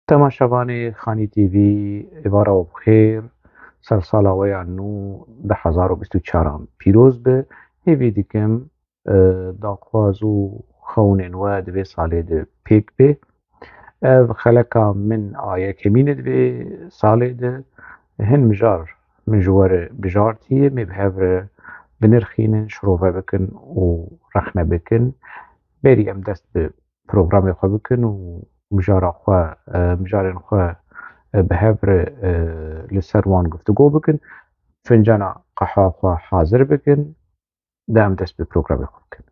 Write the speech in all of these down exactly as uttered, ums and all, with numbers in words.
Temaşevanê Xanî T V, êvara we bi xêr, sersala we ya nû du hezar û bîst û çaran pîroz be. Hêvî dikim, e, daxwaz û xewnên we di vê salê de pêk bê. Ev xeleka min a yekemîn e di vê salê de. Hin mijar min ji we re bijartiye, em ê bi hev re binirxînin, şirove bikin û rexne bikin. Berî em dest bi programê xwe bikin û mijara xwe, e, mijarên xwe, e, bi hev re, e, li ser wan guftûgo bikin. Fincana qehwa xwe hazir bikin, da em dest bi programê xwe bikin.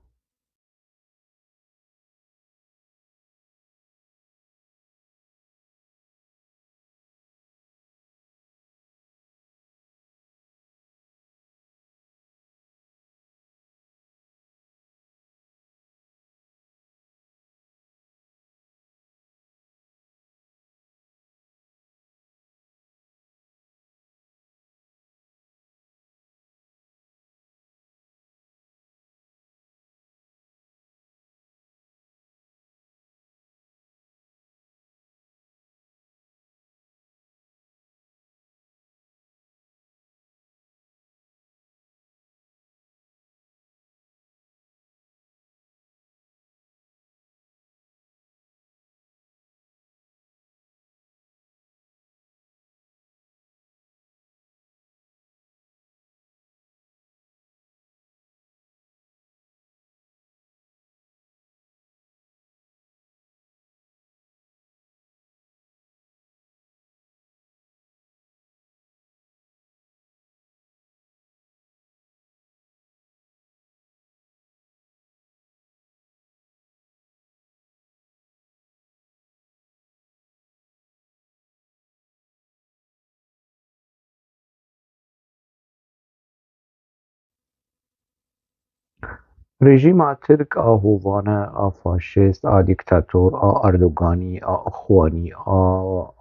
Rejîma Tirk a hovane, a faşîst, a dîktator, a Erdoganî, a Ixwanî, a,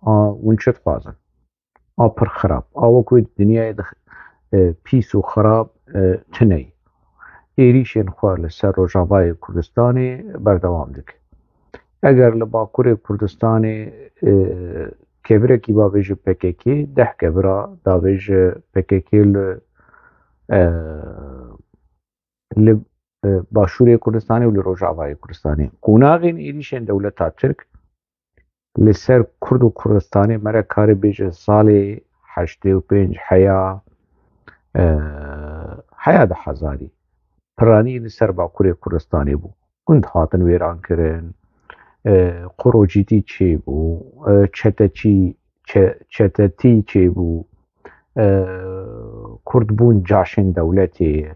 a hûn çi dixwazin? A pir xirab. A wekî di dinyayê de, e, pîs û xirab, e, tune ye. Êrîşên xwe li ser Rojavayê Kurdistanê berdewam dike. Eger li Bakurê Kurdistanê, e, kevirekî bavêje P K K, deh kevira davêje P K K li, e, li, e, Başûrê Kurdistanê û li Rojavayê Kurdistanê. Qonaxên êrîşên dewleta Tirk li ser Kurd û Kurdistanê mere kare bêje salê heştê û pênc heya, e, heya di hezarî piranî li ser Bakurê Kurdistanê bû. Gund hatin wêran kirin, e, qurocîtî çêbû, e, çeteçî, çe-, çetetî çêbû, e, Kurd bûn caşên dewletê.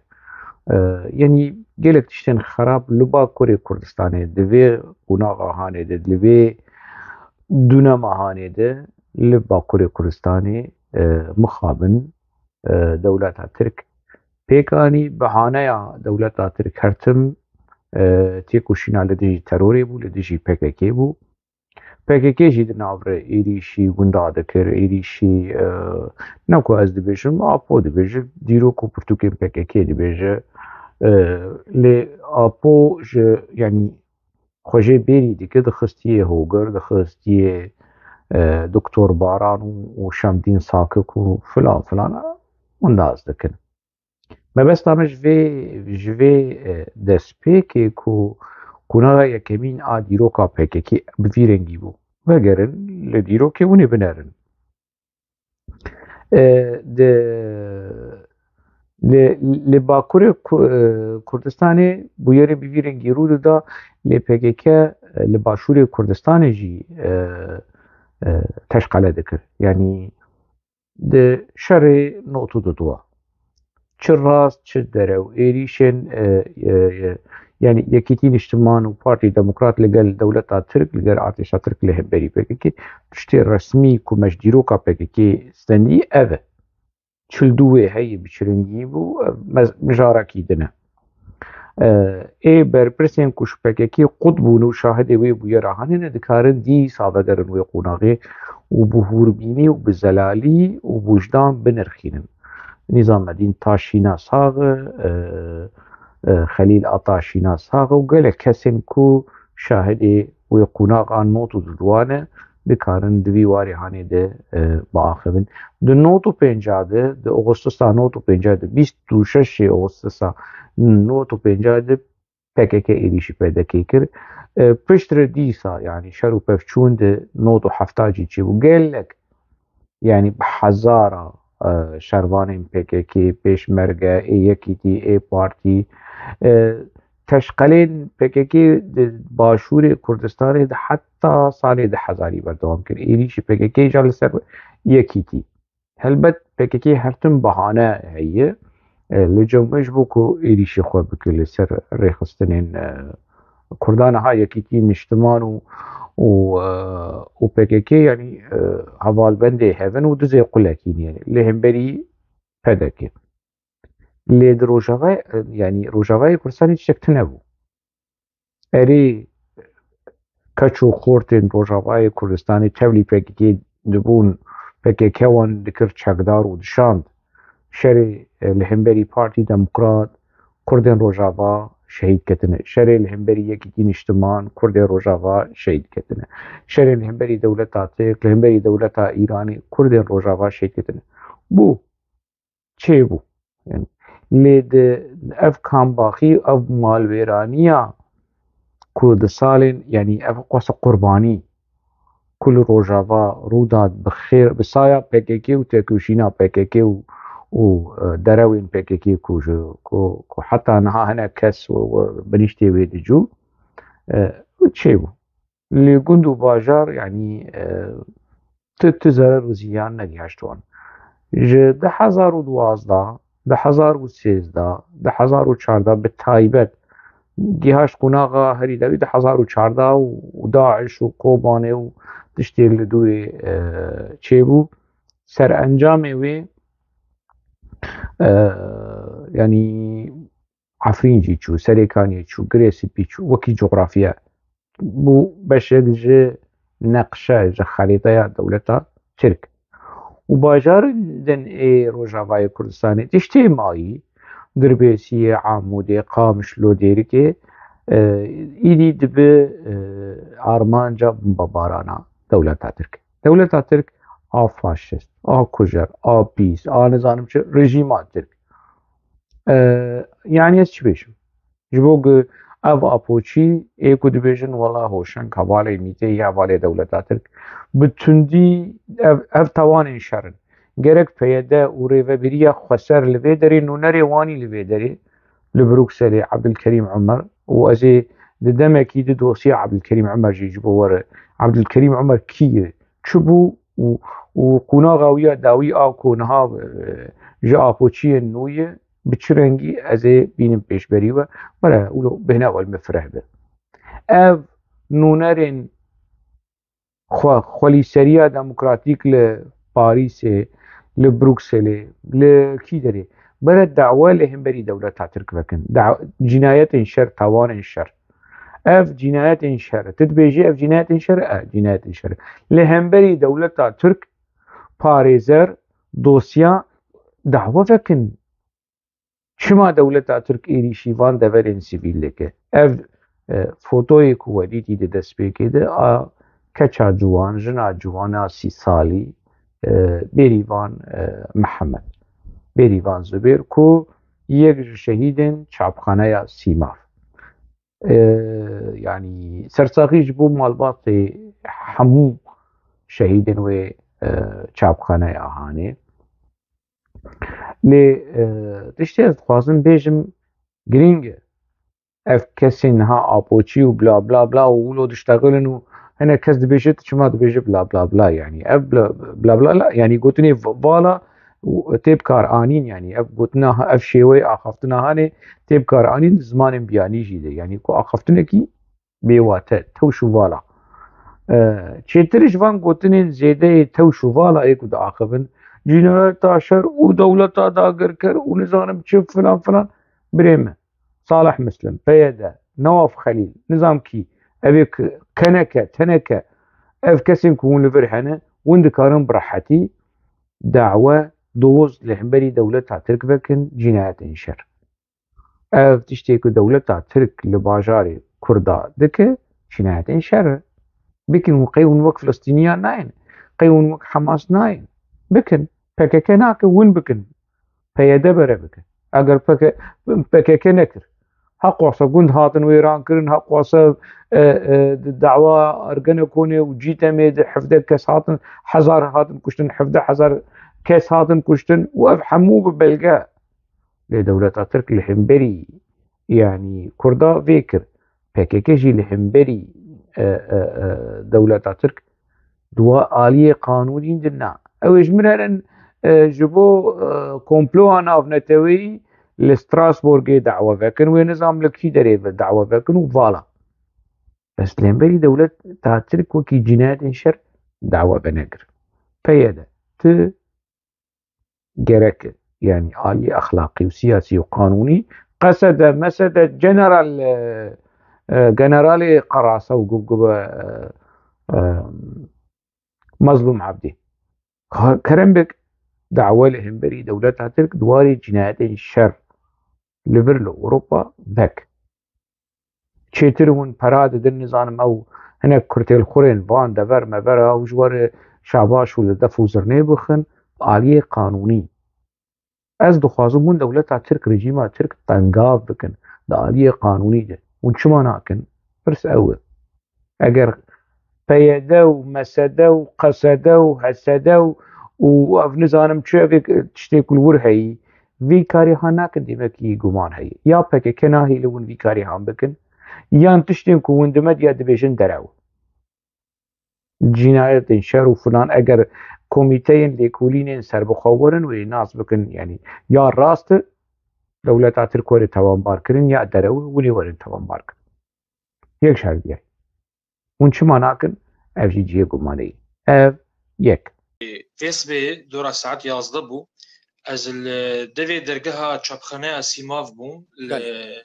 E, yanî gelek tiştên xerab li Bakurê Kurdistanê, di vê qonaxa hanê de, li vê dûnema hanê de, li Bakurê Kurdistanê, e, mixabin, e, dewleta Tirk pêk anî. Bahaneya dewleta Tirk her tim, e, têkoşîna li dijî terorê bû, li dijî P K K bû. P K K jî di nav re êrîşî winda dikir, êrîşî, e, ne ku ez dibêjim, Apo dibêje, dîrok û pirtûkên P K K dibêje. E, lê Apo ji, yanî, xwe jê bêrî dike, dixistiye Hogir, dixistiye, e, Doktor Baran û, û Şemdîn Sakik û filan filan, winda ez dikin. Mebesta me ji vê, ji vê, e, destpêkê ku qonaxa yekemîn a dîroka P K K bi vî rengî bû. Vegerin li dîrokê hûn ê binerin. E, di, li, li Bakurê Ku-, e, Kurdistanê bûyerê bi vî rengî rû dida, lê P K K, e, li Başûrê Kurdistanê jî, e, e, teşqele dikir. Yanî di şerê not û du dua. Çi rast, çi derew, êrîşên, e, e, e, yanî Yekîtî Niştiman û Partî Demokrat li gel dewleta Tirk, li gel artêşa Tirk li hemberî P K K, tiştê resmî ku me ji dîroka P K K stendî ev e. Çil dû wê heye bi çi rengî bû, ev mez-, mijarekî din e. E, ê berpirsên ku ji P K K qut bûn û şahidê wê bûyera hanê ne, dikarin dîsa vegerin wê qonaxê û bi hûrbînî û bi zelalî û bi wijdan binirxînin. Nîzamedîn Taşîna sax e, e, e, Xelîl Ataşîna sax e û gelek kesên ku şahidê wê qonaxa not û duduwa ne, dikarin di vî warê hanê de e, biaxivin. Di nod û pênca de, di Oxustusa nod û pênca de, bîst û şeş Oxustusa nod û pênca de P K K êrîşî P D K kir. E, piştre dîsa, yanî şer û pevçûn de nod û hefta jî çêbû. Gelek, yanî bi hezara e, şervanên P K K, Pêşmerge, ê Yekîtî, ê Partî, e, teşqelên P K K di Başûrê Kurdistanê de heta salê du hezarî berdewam kir. Êrîşî P K K jî li ser Yekîtî. Helbet P K K her tim bahane heye. E, li cem wê ji bo ku êrîşê xwe bike li ser rêxistinên, e, Kurdan, ha Yekîtî Niştiman û, û, e, û P K K, yanî, e, hevalbendê hev in û dizê qulekî ne. Li hemberî P D K. Lê di Rojava, e, yanî Rojavayê Kurdistanê tiştek tune bû. Erê, keç û xortên Rojavayê Kurdistanê tevlî P K K dibûn, P K K wan dikir çekdar û dişand. Şerê, e, li hemberî Partî Demokrat, Kurdên Rojava şehîd ketine. Şerê li hemberî Yekîtî Niştiman, Kurdên Rojava şehîd ketine. Şerê li hemberî dewleta Tirk, li hemberî dewleta Îranê, Kurdên Rojava şehîd ketine. Bû çêbû. Yanî, lê di ev kambaxî, ev malwêraniya ku di salên, yanî ev qasa qurbanî ku li Rojava rû da bi xêr, bi saya P K K û têkoşîna P K K û, û, e, derewên P K K ku ji, ku, ku heta niha hinek kes we, we biniştê wê dicû, e, çêbû. Li gund û bajar, yanî, e, tu, tu zerer û ziyan negihaşt wan. Ji du hezar û duwazdeh, du hezar û sêzdeh, du hezar û çardeh bi taybet gihaşt qonaxa herî dawî du hezar û çardeh û, û DAIŞ û Kobanê û tiştê li dûrê, e, çêbû. Serencamê wê, e, yanî Efrîn jî çû, Serêkaniyê çû, Girê Spî çû, wekî coxrafiya bû beşek ji neqşe, ji xerîteya dewleta Tirk. Û bajarên din ê Rojavayê Kurdistanê tiştê mayî, Dirbêsiyê, Amûdê, Qamişlo, Dêrikê, e, îdî dibi, e, armanca bombebarana dewleta Tirk. Dewleta Tirk a faşist, a kujer, a pîs, a nizanim çi, rejîma Tirk. E, yanî ez çi bêjim? Ji bo ku ev apoçî ê ku dibêjin wela hoşeng hevalê mîtê ya hevalê dewleta Tirk, bi tundî ev, ev tawanên şer in. Gerek P Y D û rêvebiriya xweser li vê derê, nûnerê wan î li vê derê, li Brukselê Ebdilkerîm Umer û ez ê di demekî di dosya Ebdilkerîm Umer jî ji bo were. Ebdilkerîm Umer kî ye? Çi bû û, û qonaxa wî ya dawî a ku niha, e, ji apoçiyên nû ye, bi çi rengî ez ê bînim pêşberî we. Were, wilo bêhna we li min fireh be. Ev nûnerên xwe, xwelîseriya demokratîk li Parîsê, li Brukselê, li kî derê, bere dawe li hemberî dewleta Tirk vekin. Da-, cînayetên şer, tawanên şer. Ev cînayetên şer. Tu dibêjî ev cînayetên şer e, cînayetên şer. Li hemberî dewleta Tirk parêzer, dosya dawe vekin. Çima dewleta Tirk êrîşî van deverên sivîl dike? Ev, e, fotoyê ku we dîtî di destpêkê de a keça ciwan, jina ciwana sî salî, e, Bêrîvan, e, Mihemed. Bêrîvan Zubêr ku yek ji şehîdên çapxaneya Sîmav. E, yanî sersaxî ji bo malbatê hemû şehîdên wê, e, çapxaneya Hanê. Lê, e, tiştê ez dixwazim bêjim, girîng e. Ev kesên niha apoçî û bla bla bla û wilo diştexilin û hinek kes dibêje, tu çima dibêje bla bla bla, yanî ev bla bla bla, yanî gotinê v-, vala û tê bi kar anîn, yanî ev gotina ha-, ev şêweyê axaftina Hanê tê bi kar anîn di zimanên biyanî jî de, yanî ku axaftinekî bêwate, tewş û vala. E, çêtir ji van gotinên zêdeyê tewş û vala ê ku diaxivin, cînayeta şer û dewleta dagirker û nizanim çi filan filan, birê min. Salih Muslim, P Y D, Newaf Xelîl, nizam kî, ev ê ki keneke, teneke, ev kesên ku hûn li vir hene, hûn dikarin bi rehetî dawe, doz li hemberî dewleta Tirk vekin, cînayetên şer. Ev tiştê ku dewleta Tirk li bajarê Kurda dike, cînayetên şer e. Bikin, hûn qey hûn wek Filistîniyan nayên. Qey hûn wek Hamas nayên. Bikin. P K K nake, hûn bikin. P Y D bere bikin. Eger P K K, P K K nekir. Heqwasa gund hatin wêran kirin, heqwasa, e, e, di dawa Ergenekonê û Cîtemê de hevdeh kes hatin, hezar hatin kuştin, hevdeh hezar kes hatin kuştin û ev hemû bi belge. Lê dewleta Tirk li hemberî, yanî Kurda vê kir. P K K jî li hemberî, e, e, e, dewleta Tirk di wa aliyê qanûnî de ne. Ew ê ji min herin, e, ji bo, e, komploya navneteweyî li Strasbourgê dawa vekin, wê nizam li kî derê ve dawa vekin û vala. Bes li hemberî dewleta Tirk wekî cinayetên şer dawa venekir. P Y D, tu gerek, yanî aliyê exlaqî û siyasî û qanûnî, qesede, mesede, general, e, e, generalê qerasa û gubgube, e, e, Mezlûm Ebdî. Ka-, kerem bik, dawa li hemberî dewleta Tirk di warê cinayetên şer li vir li Ewropa vek. Çêtir hûn pera didin, nizanim ew hinek kurtêlxurên van dever mevera û ji warê şabaş û li def û zirnê bixin, aliyê qanûnî. Ez dixwazim hûn dewleta Tirk, rejîma Tirk tengav bikin di aliyê qanûnî de. Hûn çima nakin? Pirs ew e. Eger P Y D û M S D û Q S D û H S D û, û ev nizanim çi, ev tiştê ku li wir heyî, vî karî ha nakin, demekî guman heye. Ya P K K nahêle hûn vî karî han bikin, yan tiştên ku hûn di medya dibêjin derew. Cinayetên şer û filan, eger komîteyên lêkolînên serbixwe werin wê nas bikin, yanî ya rast e, dewleta Tirk were tawanbar kirin, ya derew e, hûn ê werin tawanbar kirin. Yek ji her diyay. Hûn çima nakin? Ev jî cihê gumanê ye. Ev yek. Vê sibê dora saet yazdeh bû. Ez li devê dergeha çapxaneya Sîmav bûm, li Belê.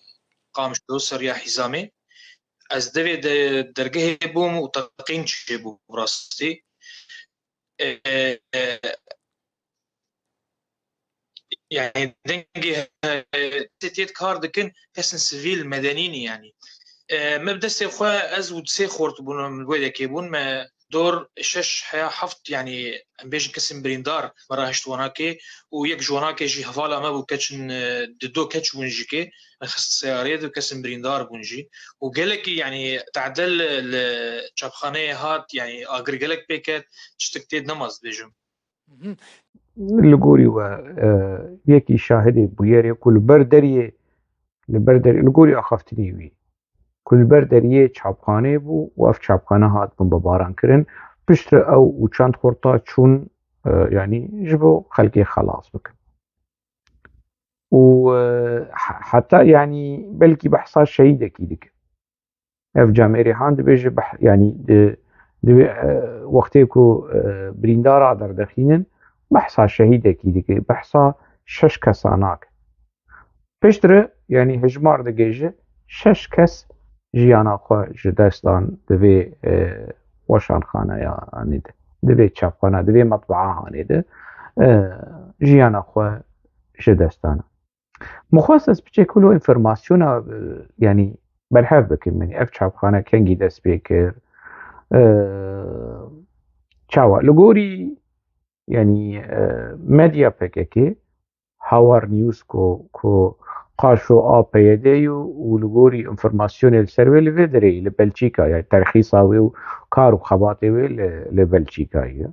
Qamişlo, seriya Hîzamê. Ez devê de, dergehê bûm û teqîn çêbû bi rastî. E, e, e, yani dengê, e, tê kar dikin, kesên sivîl, medenî ne yani. E, me bi destê xwe, ez û sê xort bûn, min wê dekê bûn, me dor şeş heya heft, yani em bêjin kesên birîndar me rahişt wanakê û yek ji wanakê jî hevala me bû, keçin, e, di do keç bûn jî kê, me xist seyarê de kesên birîndar bûn jî. Û gelekî, yani tade li, li çapxaneyê hat, yani agir gelek pê ket, tiştek tê nema ez dibêjim. Mhm. Li gorî we, e, yekî şahidê bûyerê ku li ber deriyê, li ber deriyê, li gorî axaftinê wî, ku li ber deriyê çapxanê bû û ev çapxane hat bimbebaran kirin. Piştre ew û çend xorta çûn, e, yanî ji bo xelkê xelas bikin. Û, e, he-, heta yanî belkî behsa şehîdekî dike. Ev camêrê han dibêje beh-, yanî di, di, e, wextê ku, e, birîndara derdexînin, behsa şehîdekî dike, behsa şeş kesan nake. Piştre, yanî hejmar digêje, şeş kes jiyana xwe ji dest dan di vê, e, weşanxaneya hanê de, di vê çapxana, di vê metbaa hanê de, e, jiyana xwe ji dest dana. Min xwest ez piçek wilo înformasyona, e, yanî berhev bikim. Yanî ev çapxane kengî dest pê kir? E, çawa? Li gorî, yanî, e, medya P K K, Hawar News ku, ku qaşo a P Y D yo û li gorî înformasyonê li ser wê li vê derê, li Belçîka, yanî terxîsa wê û kar û xebatê wê li, li Belçîka ye.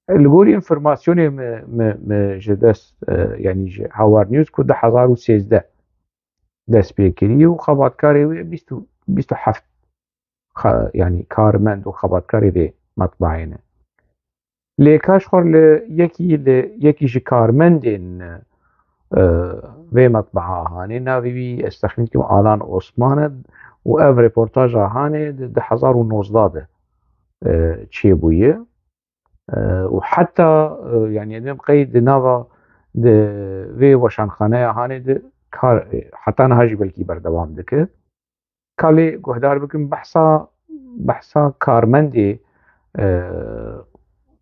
Li gorî înformasyonê me, me, me ji dest, e, yanî ji Hawar News ku du hezar û sêzdeh dest pê kirî û xebatkarê wê bîst û, bîst û heft xa-, yanî karmend û xebatkarê vê metbaayê ne. Lê ka ji xwe li yekî, li yekî ji karmendên, e, vê metbaa hanê, navê wî ez texmîn dikim Alan Osman e û ev reportaja hanê di du hezar û nozdeh de, e, çêbûye. E, û heta, e, yanî em qey di nava di vê weşanxaneya hanê de kar, e, heta niha jî belkî berdewam dike. Ka lê guhdar bikin, behsa, behsa karmendê, e,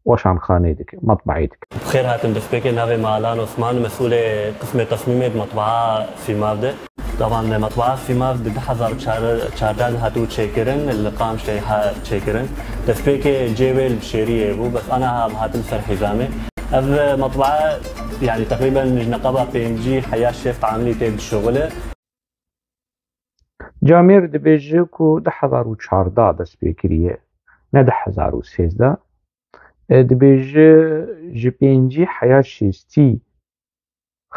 weşanxanê dike, matbaayê dike. Bi xêr hatin destpêkê, navê me Alan Osman, mesûlê qismê tesmîmê di matbaa Sîmav de. Taban, metbaa Sîmav di du hezar û çardeh de hatibû çêkirin, li Qamişlê ha çêkirin. Destpêkê cê wê li Bişêriyê bû, bes aniha em hatin ser Hîzamê. Ev metbaa, yanî teqrîben ji neqaba pêncî heya şêst amilî tê dişuxile. Camêr dibêje ku du hezar û çardeh dest pê kiriye, ne du hezar û sêzdeh. E, dibêje ji pêncî heya şêstî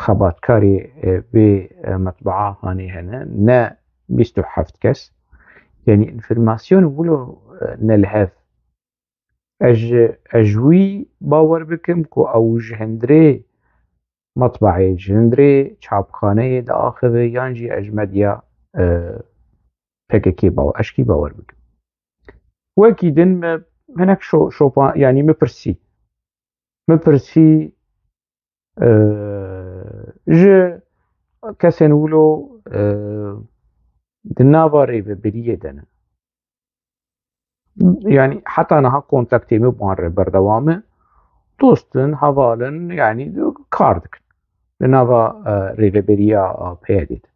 xebatkarê, e, vê, e, metbaa hanê hene, ne bîst û heft kes. Yanî înformasyon wilo, e, ne li hev. Ez ji, ez ji wî bawer bikim ku ew ji hundirê metbaê, ji hundirê çapxaneyê diaxive yan jî ez ji medya, e, P K K bawer, eşkî bawer bikim. Wekî din me hinek şo-, şopa, yanî me pirsî. Me pirsî, e, ji kesên wilo, e, di nava rêvebiriyê de ne. Yanî heta niha kontaktê me bi wan re berdewam e. Dost in, heval in, yanî kar dikin. Li nava, e, rêveberiya, e, P Y D'ê de.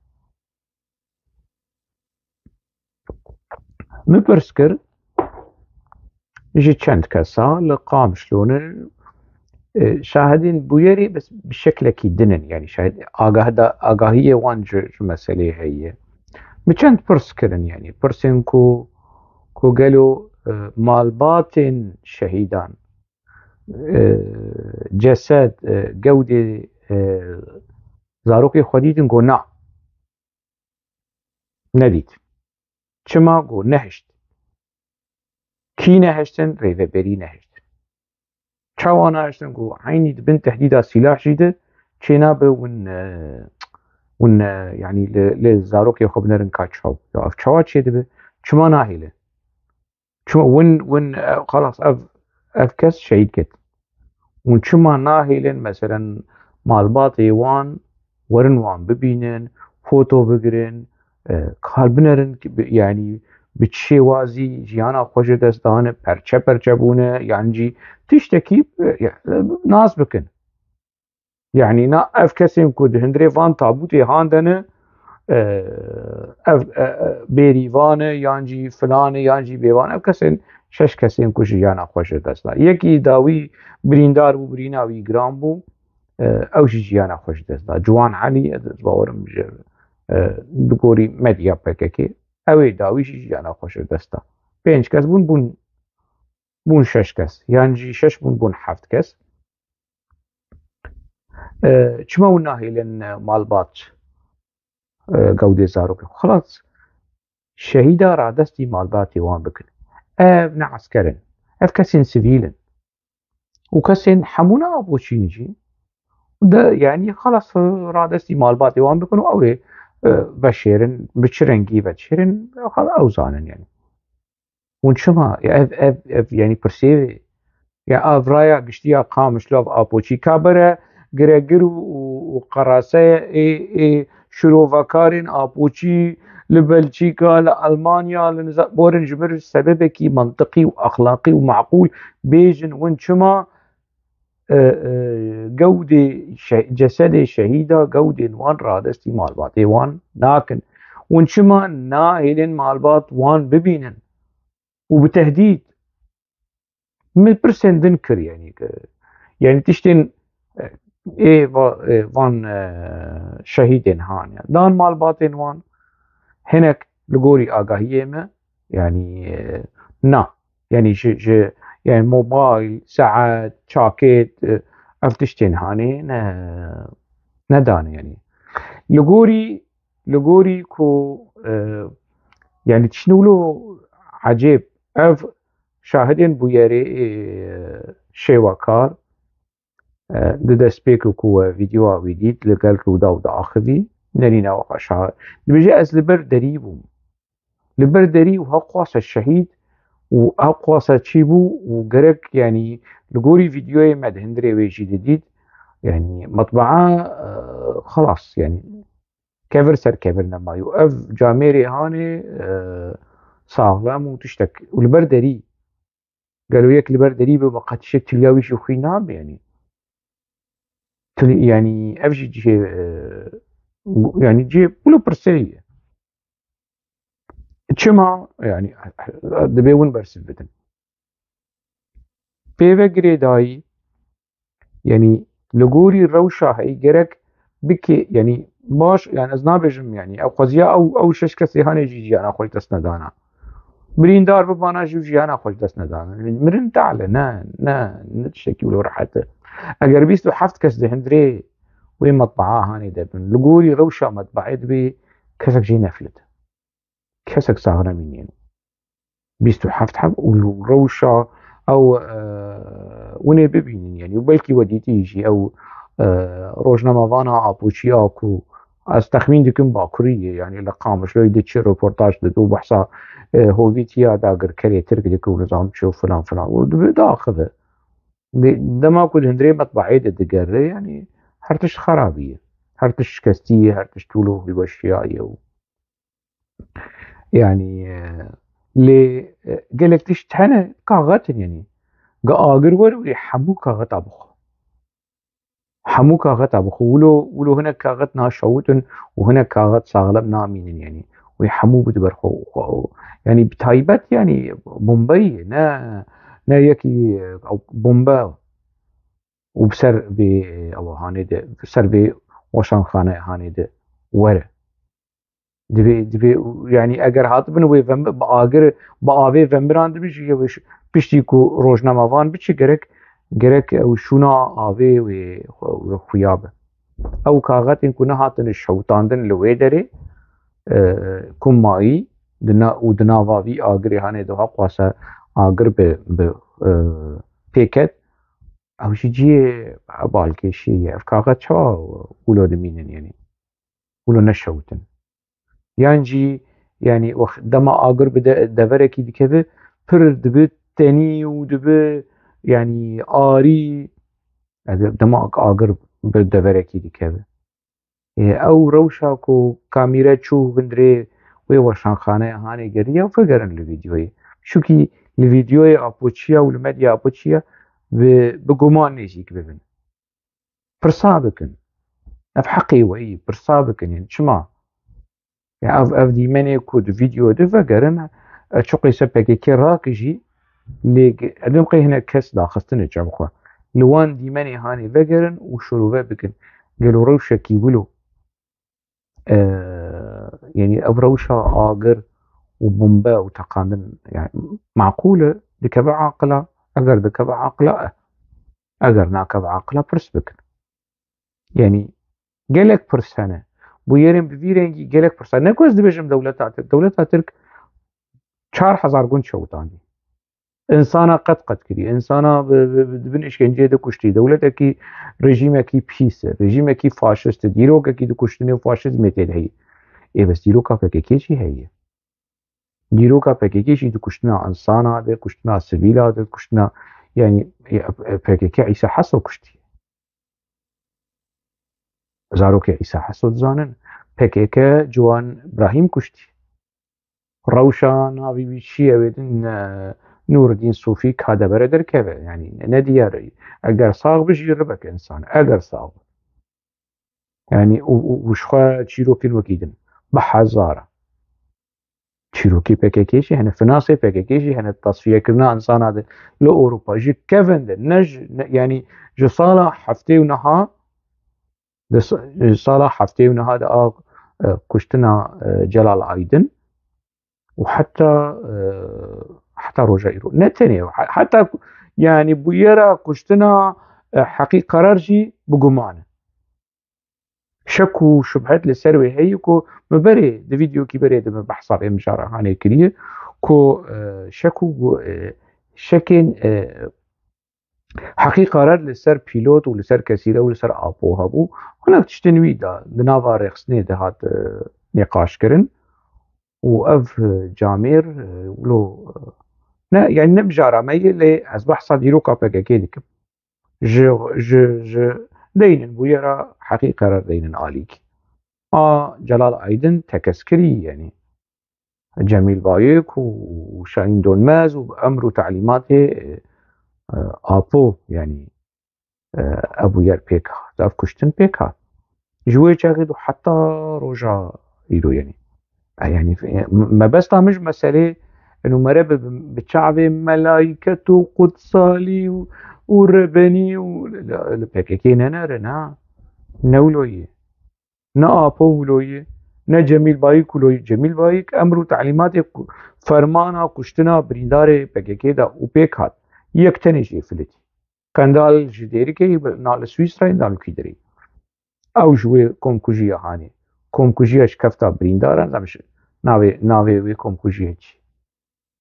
Min pirs kir, ji çend kesa li Qamişlo ne, e, şahidên bûyerê bes bi şeklekî din in, yanî şahid, agah da, agahiyê wan ji, ji meselê heye. Min çend pirs kirin, yanî pirsên ku, ku gelo, e, malbatên şehîdan, e, cesed, e, gewdê, e, zarokê xwe dîtin, got na. Nedît. Çima? Got nehişt. Kî nehiştin? Rêveberî nehiştin. Çawa nehiştin? Got eynî di bin tehdîda sîlah jî de çênabe win, e, win, e, yanî li, li zarokê xwe binerin ka çaw. Ya ev çawa çêdibe? Çima nahêle? Çima win, win, e, xelas ev, ev kes şehîd ket. Hûn çima nahêlin, meselen, malbatê wan werin wan bibînin, foto bigirin, e, kar binerin, ki bi, yanî bi çi şêwazî jiyana xwe ji dest dane, perçe perçe bûne, yan jî tiştekî, e, nas bikin. Yanî na ev kesên ku di hundirê van tabûtê han de ne, e, ev, e, e, bêrîvan e, yan jî filan e, yan jî bêvan e. Ev kesên şeş kesên ku jiyana xwe ji dest da. Yekî dawî birîndar bû, birîna wî giran bû. E, ew jî jiyana xwe ji dest da. Ciwan Elî, ez bawerim ji, e, bi gorî medya P K K, ew ê dawî jî jiyana xwe ji dest da. Pênc kes bûn, bûn, bûn şeş kes. Yan jî şeş bûn, bûn heft kes. E, çima hûn nahêlin, e, malbat, e, gewdê zarokê xwe? Xelas, şehîda radestî malbatê wan bikin. Ev ne esker in. Ev kesên sivîl in. Û kesên hemû ne apoçî ne jî. De, yanî, xelas, radestî malbatê wan bikin û ew ê, e, veşêrin, bi çi rengî veşêrin, xelas, ew zanin, yanî. Hûn çima? Ya ev, ev, ev, yanî pirsê wê. Ya ev raya giştî ya Qamişlo, ev apoçî ka bere giregir û, û, û qeraseye ê, ê şirovekarên apoçî li Belçîka, li Elmanya, li niza-, borin ji mir sebebekî mantiqî û exlaqî û meqûl bêjin, win çima, e, e, gewdê şe-, cesedê şehîda, gewdên wan radestî malbatê wan nakin? Hûn çima nahêlin malbat wan bibînin û bi tehdîd? Min pirsên din kir, yanî, e, yanî tiştên, e, ê va-, e, van, e, şehîdên han, yanî dan malbatên wan, hinek li gorî agahiyê me, yanî, e, na. Yanî ji, ji, yanî mobayl, saet, çakêt, e, ev tiştên hanê ne, nedane, yanî. Li gorî, li gorî ku, e, yanî tiştên wilo ecêb, ev şahidên bûyerê, e, şêwekar, e, di destpêkê ku we vîdyoya wî dît, li gel Rûdaw diaxivî, nerîna we xweşa. Dibêje, ez li ber derî bûm. Li ber derî û heqwasa şehîd û heqwasa çî bû û gerek, yanî, li gorî vîdyoyê me di hundirê wê jî didît. Yanî, metbaa, e, xelas, yanî, kevir ser kevir nemaye. Û ev camêrê hanê, e, saxlem û tiştek. Û li ber derî. Gelo yek li ber derî be, be qetîşe tiliya wî jî xwîn nabe, yanî. Til-, yanî ev jî cihê, e, Yani cihê wilo pirsê ye. Çima? Yani dibê win bersiv bidin. Pê ve girêdayî, yani li gorî rewşa heyî gerek bike, yani baş, yani ez nabêjim, yani ew qeziya ew, ew şeş kesê hanê jî jiyana xwe ji dest nedana. Birîndar bibana jî jiyana xwe ji dest nedana. Mirin tehle, ne, ne, ne tiştekî wilo rehet e. Eger bîst û heft kes di hundirê wê metbaa hanê de bin, li gorî rewşa metbaê dibê kesek jê neflit. Kesek sax nemînî. Bîst û heft heb û li rewşa ew, e, winê bibînin, yani, û belkî we dîtî jî ew, e, rojnamevana Apoçiya ku ez texmîn dikim Bakurî ye, yani, li Qamişloyê diçi, roportaj dide û behsa, e, hovîtiya dagirkerê Tirk dike û nizam çi û filan filan û dibe diaxive. Di-, dema ku di hundirê metbaê de digere, yani, her tişt xerabî ye. Her tişt şikestî ye, her tişt wilo hilweşiya ye û Yani, e, lê, e, gelek tişt hene kaxet in, yani. Ga agir were wê hemû kaxeta bixwe. Hemû kaxeta bixwe. Wilo, wilo hinek kaxet naşewit in û hinek kaxet saxlem namînin, yani. Wê hemû bide ber xwe, xwe. Yani bi taybet, yani bombeyê, ne, ne yekî, e, bombe û bi ser vê, e, ewa hanê de, bi ser vê weşanxane hanê de were. Divê, divê, yani eger hatibin wê vem-, bi agir, bi avê vemirandibin jî, yê wê ş-, piştî ku rojnamevan biçe gerek, gerek ew şûna avê wê xwe, wê xuya be. Ew kaxetên ku nehatine şewitandin li wê derê, e, ku mayî di na-, û di nava vî agirê hanê de ha qwase agir bi, bi, e, pêket, ew jî cihê balkêşiyê ye. Ev kaxet çawa wilo dimînin, yani? Wilo neşewtin. Yan jî, yani, wext dema agir bi de-, deverekî dikeve, pir dibi tenî û dibi, yani, arî, eger dema agir bi deverekî dikeve. Ê, ew rewşa ku kamîre çû hundirê wê weşanxaneya hanê geriya, vegerin li vîdyoyê. Çunkî li vîdyoyê Apoçiya û li medya Apoçiya bi, bi guman nêzîk bibin. Pirsa bikin. Ev heqê we yî, pirsa bikin. Yên çima? Ya ev, ev dîmenê ku di vîdeo de vegerin, e, çi qîse P K K rakijî, lê ge-, edim qey hinek kes daxistine çav xwe. Li wan dîmenê hanê vegerin û şirove bikin. Gelo rewşekî wilo, e, yani ev rewşa agir û bombe û teqandin, yani, maqûl e, dikeve aqila, eger dikeve aqila, e. Eger nakeve aqila, pirs bikin. Yani, gelek pirs hene. Bûyerên bi vî rengî gelek pirs hene. Ne ku ez dibêjim dewleta Tirk. Dewleta Tirk çar hezar gund şewitandî. Însana qet qet kirî. Însana bi, bi, bi, di bin îşkenceyê de kuştî. Dewletekî, rejîmekî pîs e. Rejîmekî faşist e. Dîrokekî di kuştinê û faşizmê tê de heye. Ê bes dîroka P K K jî heye. Dîroka P K K jî di kuştina însana de, kuştina sivîla de, kuştina, yani, e, e, P K K Îsa Heso kuştiye. Zarokê Îsa Heso dizanin, P K K Ciwan Brahîm kuştiye. Rewşa navî wî çi ye wê din, e, Nûrdîn Sofî ka debere derkeve, yani ne, ne diyar e. Eger sax bi jî ribek insan, eger sax bi. Yani û, û, û ji xwe çîrokên wekî din. Bi hezara. Çîrokî P K K jî hene, finasê P K K jî hene, tasfiyekirina insana de li Ewropa, ji kevin de, ne ji, ne, yani ji sala heftê û neha, di sa-, ji sala heftê û neha de a, e, kuştina, e, Celal Aydin û heta, e, heta roja îro. Ne tenê, he-, heta ku-, yani bûyera kuştina, e, Heqî Karar jî bi guman e. Şek û şubhet li ser wê heye ku min berê, di vîdeokî berê de min behsa vê mijara hanê kiriye ku, e, şek û, e, şekên, e, Heqî Karar li ser pîlot û li ser kesîre û li ser Apo hebû. Hinek tiştên wî da di nava rêxistinê de hat, e, nîqaş kirin û ev, e, camêr, e, wilo, e, ne, yani ne mijara me ye, lê ez behsa dîroka P K K dikim. Ji, ji, ji deynin bûyera Heqî Karar deynin alîk. A Celal Aydin tekez kirî, yani Cemîl Bayik û Şahîn Donmez û emr û talîmatê, e, Apo, yani, e, ev bûyer pêk hat, ev kuştin pêk hat. Ji wê çaxê do heta roja îro, yanî. E, yanî, e, mebesta min ji meselê, eno mere bi, bi çavê melayket û qudsalî û, û rebenî û li, li P K K nenere, na. Ne wilo ye. Ne Apo wilo ye. Ne Cemîl Bayik wilo ye. Cemîl Bayik emr û telîmatê ku-, fermana kuştina birîndarê P K K da û pêk hat. Yek tenê jê filitî. Qendal ji Dêrikê, na li Swîsrayê, na li Kwîdirê. Ew ji wê komkujiya hanê. Komkujiya şikefta birîndaran, zam ji navê, navê wê komkujiya çi?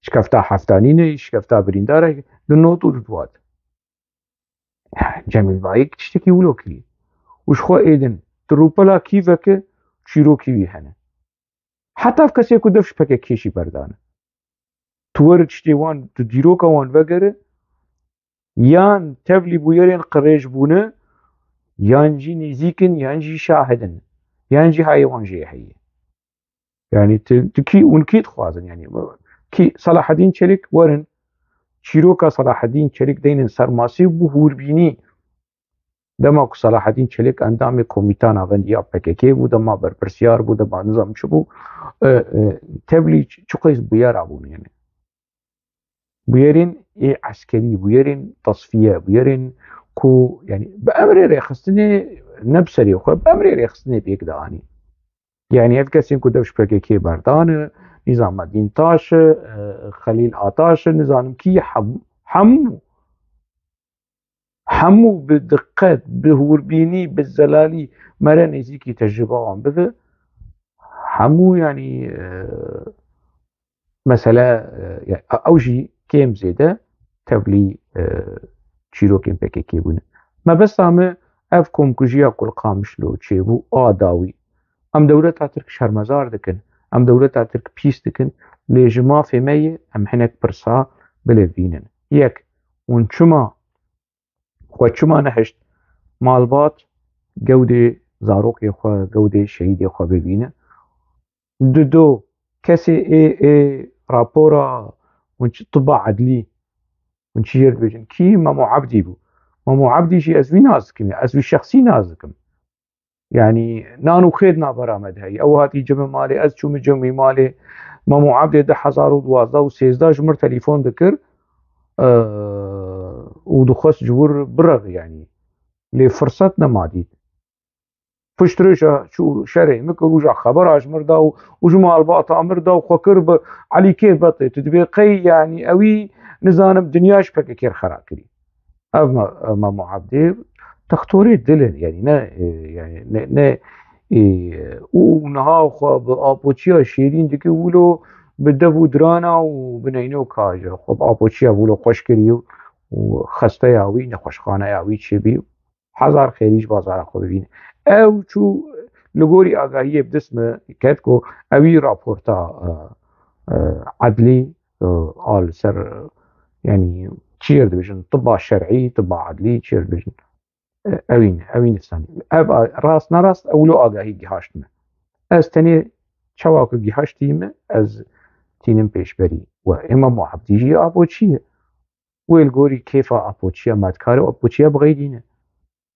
Şikefta heftanînê, şikefta birîndara, di not û di duwat. Cemîl Bayik tiştekî wilo kiriye. Û ji xwe êdin, di rûpela kî veke çîrokî wî hene. Heta ev kesê ku dev ji P K K jî berdane. Tu were tiştê wan, tu dîroka wan vegere, yan tevlî bûyerên qirêj bûne, yan jî nêzîk in, yan jî şahid in, yan jî hayê wan jê heye. Yanî tu, tu kî, hûn kî dixwazin? Yanî kî Selahedîn Çelik werin, çîroka Selahedîn Çelik deynin ser masî û bi hûrbînî. Dema ku Selahedîn Çelik endamê komîta navendiya P K K bû, dema berpirsiyar bû, dema nizam çi bû, e, e, tevlî çi, çi qeys bûyera bûn, yanî. Bûyerên ê eskerî, bûyerên tasfiye, bûyerên ku, yanî, bi emrê rêxistinê, ne bi serê xwe, bi emrê rêxistinê pêk dianî. Yanî ev kesên ku dev ji P K K berdane, Nîzamedîn Taş e, e, Xelîl Ataş e, nizanim kî, hem-, hemû, hemû bi diqet, bi hûrbînî, bi zelalî mere nêzîkî tecrûba wan bibe. Hemû, yanî, e, mesele, e, ya, ew jî kêm zêde tevlî, e, çîrokên P K K bûne. Mebesta me ev komkujiya ku li Qamişlo çêbû a dawî. Em dewleta Tirk şermezar dikin, em dewleta Tirk pîs dikin, lê ji mafê me ye em hinek pirsa bilevînin. Yek, hûn çima, xwe çima nehişt malbat gewdê zarokê xwe, gewdê şehîdê xwe bibîne? Dido, kesê ê, ê rapora hûn çi tiba edlî, hûn çi jê dibêjin? Kî? Memo Ebdî bû. Memo Ebdî jî ez wî nas dikim, ez wî şexsî nas dikim. Yanî nan û xêr di navbera me de heye. Ew hatî cem malê, ez çûme cem wî malê. Memo Ebdê du hezar û duwazdeh û sêzdeh ji mir telefon dikir, e, û dixwest ji wir bireve, yanî. Lê firset nema dît. Pişt rêja çû şerê min kir, û ja xebera ji mir da û, û ji malbata mir da û xwe kir bi Elî Kêrbetê. Tu dibê qey, yanî, ewî, nizanim, dinya ji P K K re xera kirî. Ev me, me Muabdê textorê dil in, yanî ne, e, yanî ne, ne, e, û niha xwe bi apoçiya şêrîn dike wilo bi dev û dirana û bi neynoka ji xwe bi apoçiya wilo xweş kirî û xesteya wî, nexweşxaneya wî çêbî. Hezar xêrî ji bazara xwe bibîne. Ew çû li gorî agahiyê bi dest me ket ku ewî raporta, e, e, edlî, e, a li ser, e, yanî çi jê dibêjin, tiba şer'î, tiba edlî, çi jê dibêjin. E, ewî ne, ewî ne sanî. Ev a-, rast nerast ew lo agahî gihaşt me. Ez tenê çawa ku gihaştî me, ez tînim pêşberî. We êma Muabdî jî apoçî ye. Wê li gorî kêfa apoçiya me dikare apoçiya bixeydîne.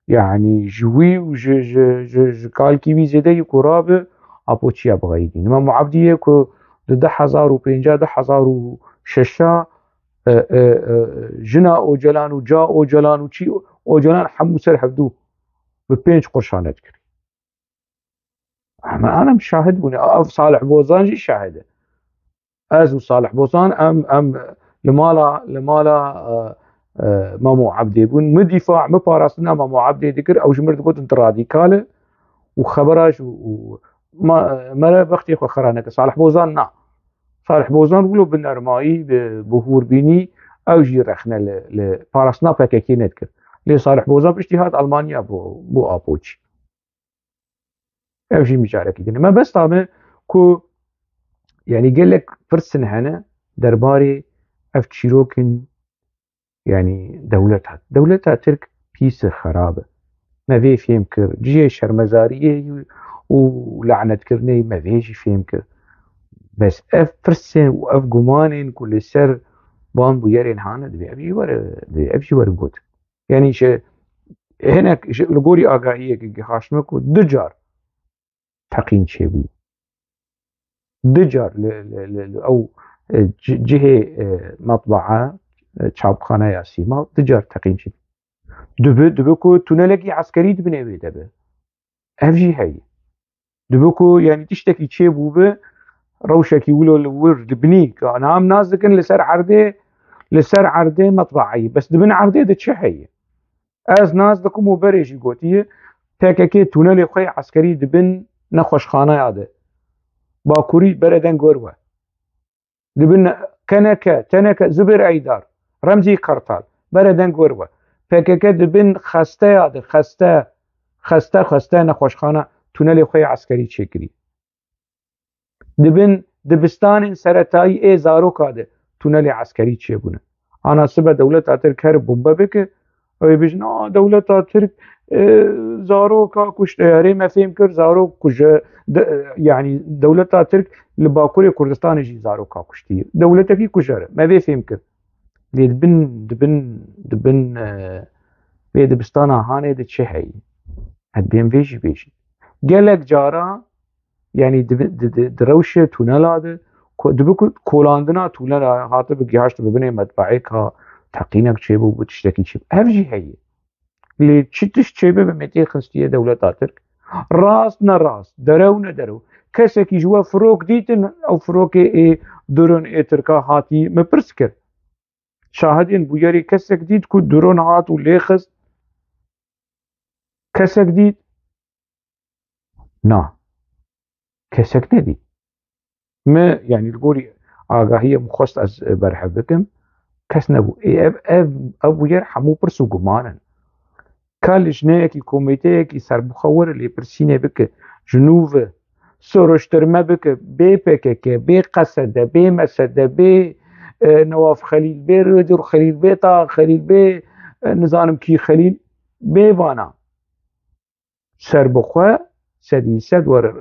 Yanî ji wî û ji, ji, ji, ji kalkî wî zêde yê ku rabe apoçiya bixeydîne. Me Muabdî ye ku di du hezar û pênca, du hezar û şeş, e, e, e, jina Ocalan û ca Ocalan û çî Ocalan hemû ser hevdû bi pênc qurşane dikir. Em, em şahid bûne. Ev Salih Bozan jî şahid e. Ez û Salih Bozan em, em li mala, li mala, e, e, Memo Ebdê bûn. Min dîfa, min parastina Memo Ebdê dikir. Ew ji mir digotin tu radîkal e û xebera ji û ma, mere bextê xwe xera neke. Salih Bozan na. Salih Bozan wilo bi nermayî, bi, bi hûrbînî ew jî rexne li, li parastina P K K nedikir. Lê Salih Bozan piştî hat Almanya bû, bû apoçî. Ev jî mijarekî din e. Mebesta me ku, yanî, gelek pirsin hene derbarê ev çîrokin, yanî, dewleta. Dewleta Tirk pîs e, xerab e. Me vê fêm kir. Cihê şermezariyê û lanetkirinê me vê jî fêm kir. Bes ev pirsên û ev gumanên ku li ser van bûyerên hane, divê ev jî were, divê ev jî were got. Yanî ji hinek ji, li gorî agahiyekî gihaştime ku du car teqîn çêbû. Du car li, li, li, li ew, e, ci-, cihê, e, metbaa, e, çapxaneya sîma, du car teqîn çêbû. Dibi, dibi ku tunelekî eskerî di binê wê de be. Ev jî heye. Dibi ku, yanî, tiştekî çêbû bi, rewşekî wilo li wir, li binî, ka niha em nas dikin li ser erdê, li ser erdê metbaayî. Bes di bin erdê de çi heye? Ez nas dikim û berê jî gotiye, P K K tunelê xwe yê eskerî di bin nexweşxaneya de. Bakurî bere deng wer we. Di bin K N K, T N K, Zubêr Eydar, Remzî Kartal, bere deng wer we. P K K di bin xesteya de, xeste, xeste, xeste nexweşxana tunelê xwe yê eskerî çêkirî. Di bin dibistanên seretayî ê zaroka de tunelê eskerî çêbûne. Ana sibe dewleta Tirk here bombe bike, ew ê bêjin, "A, dewleta Tirk, e, zaroka kuşt." E, erê me fêm kir, zarok kuje, de, e, yanî dewleta Tirk li Bakurê Kurdistanê jî zaroka kuştiye. Dewletekî kujere. Me vê fêm kir. Lê di bin, di bin, di bin, e, vê dibistana Hanê de çi heye? Ez dibêm vê jî bêjî. Gelek cara, yanî di, di, di, di rewşê tunela de, ko-, dibe ku kolandina tunela hatibe gihaştibe binê metbaê ka teqînek çêbû, bû tiştekî çêbû. Ev jî heye. Lê çi tişt çêbibe me tê xistiye dewleta Tirk. Rast ne rast, derew ne derew. Kesekî ji we firok dîtin, ew firokê ê duron ê Tirka hatî me pirs kir. Şahidên bûyerê kesek dît ku duron hat û lê xist. Kesek dît? Na. Kesek nedît. Me, yanî li gorî agahiyê min xwest ez berhev bikim, kes nebû. Ê, ev, ev, ev bûyer hemû pirs û guman in. Ka lijneyekî, komîteyekî serbixwe were lêpirsînê bike, ji nû ve soruştirme bike, bê P K K, bê Qesede, bê Mesede, bê, e, Newaf Xelîl, bê Rêdûr Xelîl, bê Taha Xelîl, bê, e, nizanim kî Xelîl, bê vana. Serbixwe sedî sed were,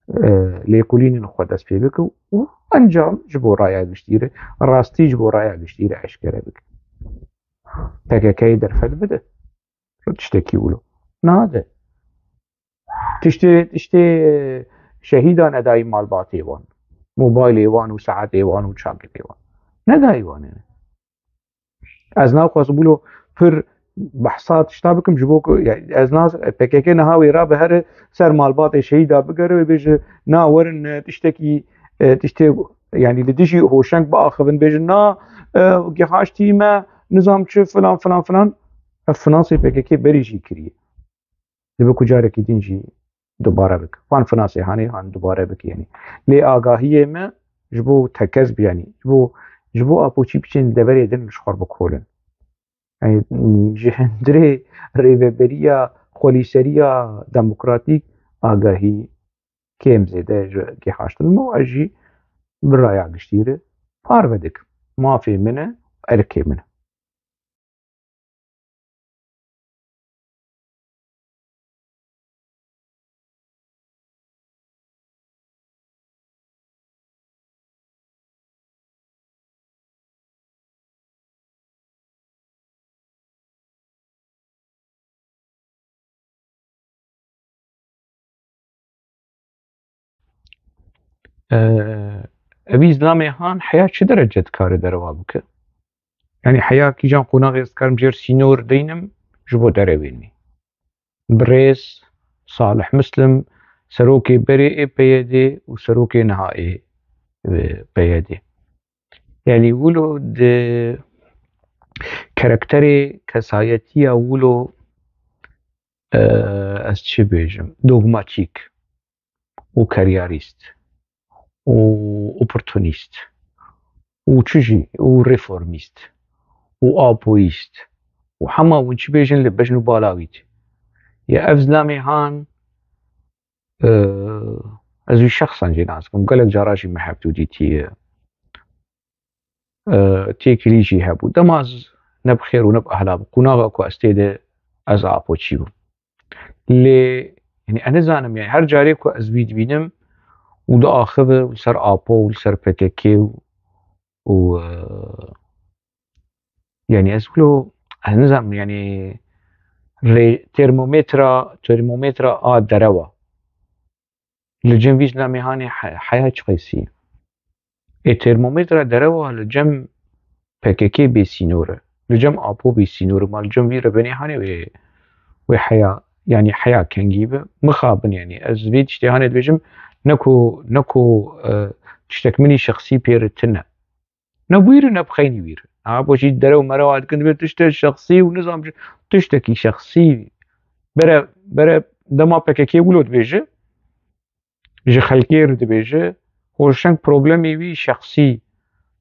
e, lêkolînên xwe dest pê bike û encam ji bo raya giştî re, rastî ji bo raya giştî re eşkere bike. P K K'yê derfet bide. Tiştekî wilo nade. Tiştê, tiştê şehîda nedayî malbatê wan. Mobaylê wan û saetê wan û çaketê wan. Nedayî wan ê. Ez naxwazim wilo pir behsa tişta bikim, ji bo ku, ya, ez nas, P K K niha wê rabe here ser malbatê şehîda bigere wê bêje, na werin, e, tiştekî, e, tiştê, yanî li dijî hoşeng biaxivin, bêjin, na, e, gihaştî me, nizam çi, filan, filan, filan. Ev finansê P K K berî jî kiriye. Dibe ku carekî din jî dubare bike. Van finansê hanê han dubare bike, yanî. Lê agahiyê me ji bo tekez bî, yanî. Ji bo, ji bo apoçî biçin deverê din ji xwe bikolin. Yanî, ji hundirê rêveberiya, xwelîseriya demokratîk agahî kêm zêde ji gihaştin. Mo ez jî bi raya giştî re parve dikim. Mafê min e, erkê min e. Ee, Evî zilamê han heya çi derece dikare derewa bike? Yanî heya kîjan qonaxê ez dikarim jêr sînor deynim ji bo derewênê? Birêz Salih Muslim, serokê berê ê P Y D û serokê niha ê, e, P Y D. Yanî wilo di karakterê kesayetiya wilo, e, ez çi bêjim, dogmatîk û karyarîst û oportunîst û çi jî û reformîst û apoyîst û hema hûn çi bêjin li bejn û bala wî tê. Ya ev zilamê han, e, ez wî şexsan jî nas dikim. Gelek cara jî me hevdû dîtiye. E, têkilî jî hebû. Dema ez ne bi xêr û ne bi ehla bi qonaxa ku ez tê de ez apoçî bûm. Lê, yanî, ez nizanim, yanî, her carê ku ez wî dibînim û diaxive û li ser Apo û li ser P K K û, û, e, yanî, ez wilo, ez nizanim, yanî, rê-, termometra, termometra a derewa. Li cem vî zilamê hanê he-, heya çi qeysî? Ê termometra derewa li cem P K K bê sînor e. Li cem Apo bê sînor e. Ma li cem vî re benê hanê wê, wê heya, yanî heya kengî bi. Mixabin yanî. Ez vê tiştê hanê dibêjim, ne ku, ne ku, e, tiştek min î şexsî pê re tune. Ne bûyî re ne bi xeynî wî re. Ha, bo jî derew merewa dikin, dibê tişte şexsî û nizam jî tiştekî şexsî. Bere, bere dema P K K wilo dibêje, ji xelkê re dibêje, hoşeng problemê wî şexsî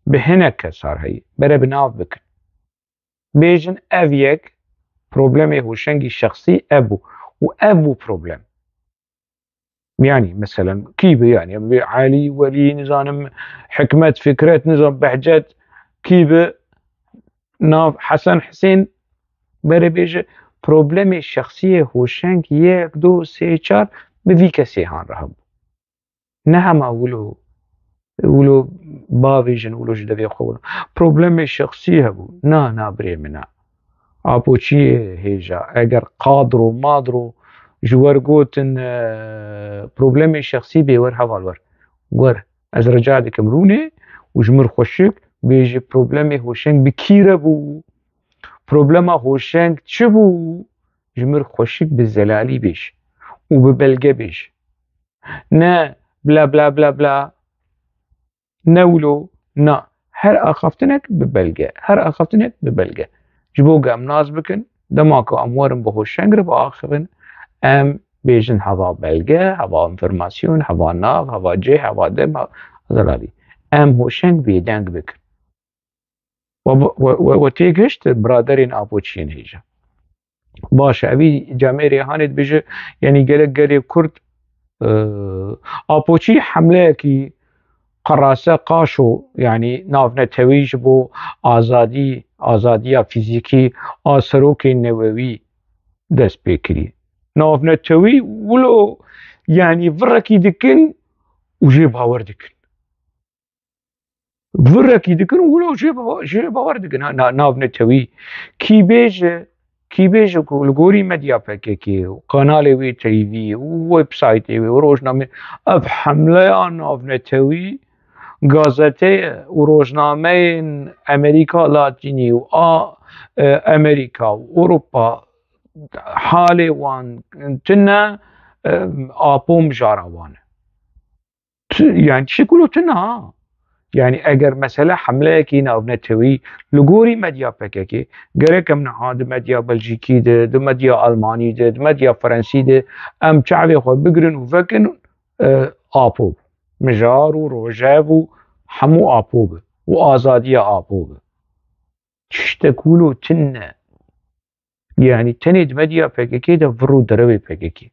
bi hinek kesar heye. Bere bi nav bikin. Bêjin ev yek problemê hoşengî şexsî ev bû. Û ev bû problem. Yanî, meselen, kî bi, yanî, bi Elî, Welî, nizanim, Hikmet, Fikret, nizam, Behcet, kî bi, nav Hesen Hisên, bere bêje, problemê şexsiyê hoşeng yek, du, sê, çar bi vî kesê han re hebû. Ne hema wilo, wilo bavêjin, wilo ji devê xwe wilo. Problemê şexsî hebû. Na, na birê min a. Apo çi ye hêja? Eger qadro, madro ji wer gotin, e, problemê şexsî bê, wer heval wer. Wer, ez rica dikim rûnê û ji min xweşik bêje problemê hoşeng bi kî re bû? Problema hoşeng çi bû? Ji min xweşik bi zelalî bêj û bi belge bêj. Ne bla bla bla bla. Ne wilo, na. Her axaftinek bi belge. Her axaftinek bi belge. Ji bo ku em nas bikin, dema ku em werin bi hoşeng re biaxivin, em bêjin heva belge, heva înformasyon, heva nav, heva cih, heva dem, ha-, zelalî. Em hoşeng bêdeng bikin. We, we, we, we têgihişt biraderên Apo çi yên hêja. Baş e, evî camêrê hanê dibêje, yanî gelek gelê Kurd, e, Apo çi hemleyekî qerase qaşo, yanî navnetewî ji bo azadî, azadiya fîzîkî a serokê newewî dest pê kirî. Navnetewî wilo, yanî virekî dikin û jê bawer dikin. Virekî dikin û wilo jê bawer, jê bawer dikin. Ha, na-, navnetewî. Kî bêje, kî bêje ku li gorî medya P K K û kanalê wê T V û websaytê wê û rojname, ev hemleya navnetewî, gazeteyê û rojnameyên Amerîka Latînî û a, e, Amerîka û Ewropa halê wan tune, e, Apo mijara wan e. Tu-, yani tiştek wilo tune ha. Yani eger mesele hemleyekî navnetewî li gorî medya P K K, gerek em niha di medya Belcîkî de, di medya Almanî de, di medya Frensî de em çavê xwe bigirin û vekin, e, Apo bi. Mijar û Rojev û hemû Apo bi. Û azadiya Apo bi. Tiştek wilo tune. Yani tenê di medya P K K de vir û derewê P K K.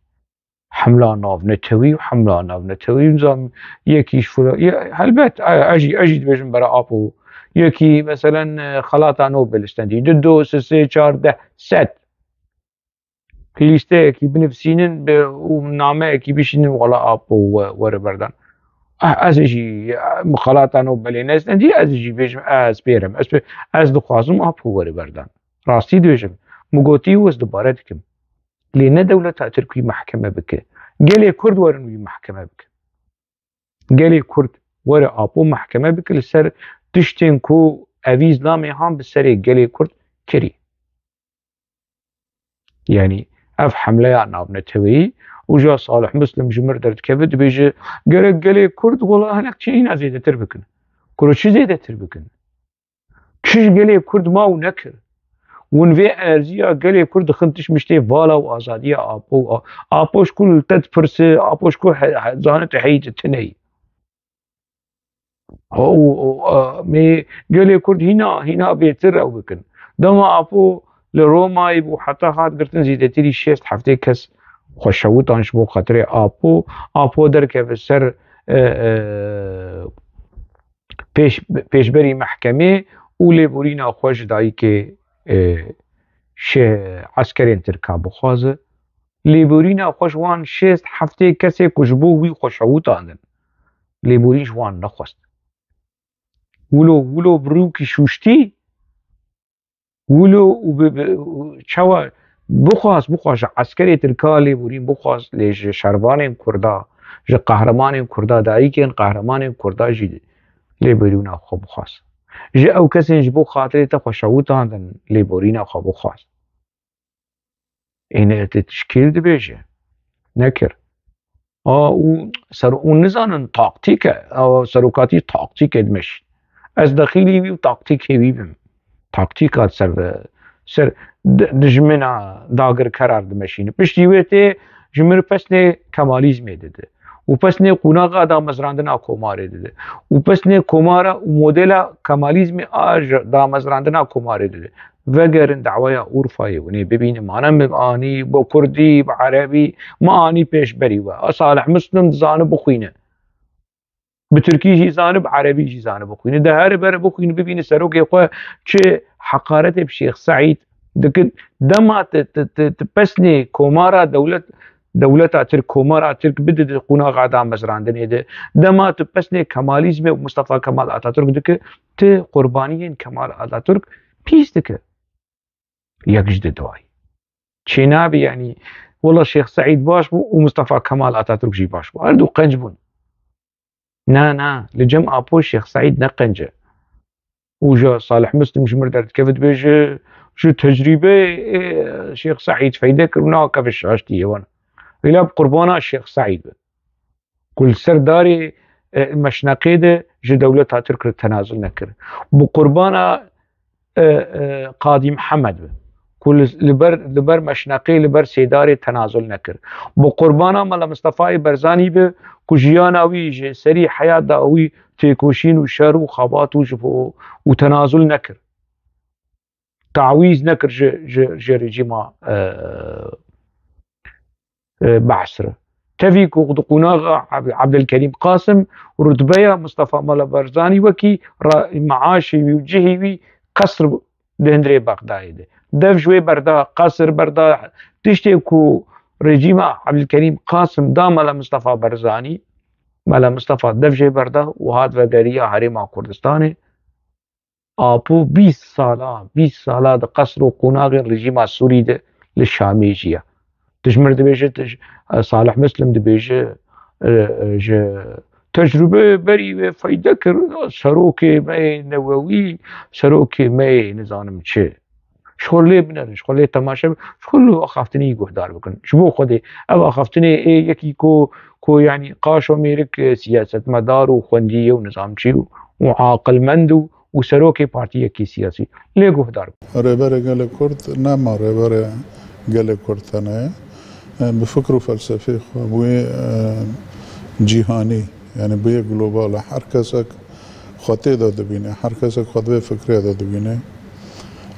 Hemla navnetewî û hemla navnetewî, nizam, yekî ji fula-, ye-, helbet, e, ez jî, ez jî dibêjim bera Apo. Yekî, meselen, e, xelata Nobel stendî. Du, du, sê, sê, çar, deh, sed. Lîsteyekî binivîsînin bi, û nameyekî bişînin, wela Apo we-, were berdan. Ah, ez jî, e, xelata Nobelê nestendî, ez jî bêjim, ez pêrim. Ez pê-, ez dixwazim Apo were berdan. Rastî dibêjim. Min gotî û ez dubare dikim. Lê ne dewleta Tirk wî mehkeme bike. Gelê Kurd werin wî mehkeme bikin. Gelê Kurd were Apo mehkeme bike li ser tiştên ku evî zilamê han bi serê gelê Kurd kirî. Yani ev hemleya navneteweyî û ja Salih Muslim ji mir derdikeve dibêje, gerek gelê Kurd wela hinek çi hîna zêdetir bikin. Kuro çi zêdetir bikin? Çi ji gelê Kurd ma û nekir? Hûn vê erziya gelê Kurd dixin tişt miştê vala û azadiya Apo û A-, Apo ji ku li te dipirse, Apo ji ku he-, he-, zane tu heyî tu tune yî. Û, û, a, mê gelê Kurd hîna, hîna bêtir ew bikin. Dema Apo li Romayê bû, heta hat girtin zêdetirî şêst heftê kes xwe şewitan ji bo xatirê Apo. Apo derkeve ser, e, e, pêş-, pêşberî mehkemê û lêborîna xwe ji dayikê, e, şê-, eskerên Tirka bixwaze. Lêborîna xwe ji wan şêst heftê kesê ku ji bo wî xwe şewitandin, lêborîn ji wan nexwest. Wilo, wilo bi rûkî şûştî, wilo û bi, bi, çawa bixwaz, bixwaz ji eskerê Tirka lêborîn bixwaz, lê ji şervanên Kurda, Ji qehremanên Kurda dayikên qehremanên Kurda jî lêborîna xwe bixwaz. Ji ew kesên ji bo xatirê te xwe şewitandin lêborîna xwe bixwaz. Êne te tişkîl dibêje. Nekir. A û ser û nizanin taktîk e. A serokatî taktîk e dimeşî. Ez dexîlî wî û taktîkê wî bim. Taktîka ser, ser di-, dijmina dagirkera dimeşîne. Piştî wê tê ji mir pesnê Kemalizmê dide. Û pesnê qûnaxa damezrandina komarê dide. Û pesnê komara û modela Kemalizmê a ji damezrandina komarê dide. Vegerin dawaya Urfayê hûnê bibînin. Mana min anî bi kurdî, bi erebî, min anî pêşberî we. A Salih Muslim dizane bixwîne. Bi tirkî jî zane, bi erebî jî zane bixwîne. De here bere bixwîne, bibîne serokê xwe çi heqaretê bi Şêx Seîd dikit. Dema tu, tu, tu, tu pesnê komara dewlet, dewleta Tirk, komara Tirk bidide qûnaxa damezrandinê de. Dema tu pesnê Kemalizmê û Mustafa Kemal Atatürk dike, tu qurbaniyên Kemal Atatürk pîs dike. Yek ji di duayî. Çênabî, yanî, wela Şêx Seîd baş bû û Mustafa Kemal Atatürk jî baş bû. Her du qenc bûn. Na, na, li cem Apo Şêx Seîd ne qenc e. Û ja Salih Muslim ji mir derdikeve dibêje, ji tecrîbeyê, ê, Şêx Seîd feyde kir û nakeve şaştiyê wan. Lê bi qurbana Şêx Seîd be. Ku li ser darê, e, meşneqê de ji dewleta Tirk re tenazul nekir. Bi qurbana, e, e, Qadî Mihemed be. Ku li, li ber, li ber meşneqê, li ber sêdarê tenazul nekir. Bi qurbana Mela Mistefayê Berzanî be, ku jiyana wî ji serî heyata wî têkoşîn û şer û xebat û ji bo û tenazul nekir. Tawîz nekir ji, ji, ji rejîma, e, e, Be'sir. Tevî ku di qunaxa Ab-, Abdulkerîm Qasim, rutbeya Mustafa Mala Barzanî wekî ra-, meaşê wî û cihê wî qesr bû di hundirê Bexdayê de. Dev ji wê berda, qesr berda, tiştê ku rejîma Abdulkerîm Qasim da Mala Mustafa Barzanî, Mala Mustafa dev jê berda û hat vegeriya Herêma Kurdistanê. Apo bîst sala, bîst sala di qesr û qonaxên rejîma Sûrî de li Şamê jiya. Tu ji mir dibêje, tu ji, e, Salih Muslim dibêje, e, e, ji tecrûbe berî wê feyde kir, serokê me yê newewî, serokê me yê nizanim çi. Ji xwe lê binerin, ji xwe lê temaşe bikin, ji xwe li axaftinî guhdar bikin. Ji bo Xwedê, ev axaftinê ê yekî ku, ku yanî qaşo mêrik, e, siyasetmedar û xwendiye û nizamçî û, û aqilmend û û serokê partiyekî siyasî. Lê guhdar bû. Rêberê gelê Kurd nema rêberê gelê Kurd tene ye. Bi fikr û felsefê xwe bûye, e, cîhanî, yanî bûye global e. Her kesek xwe tê de dibîne, her kesek xwe di vê fikrê de dibîne.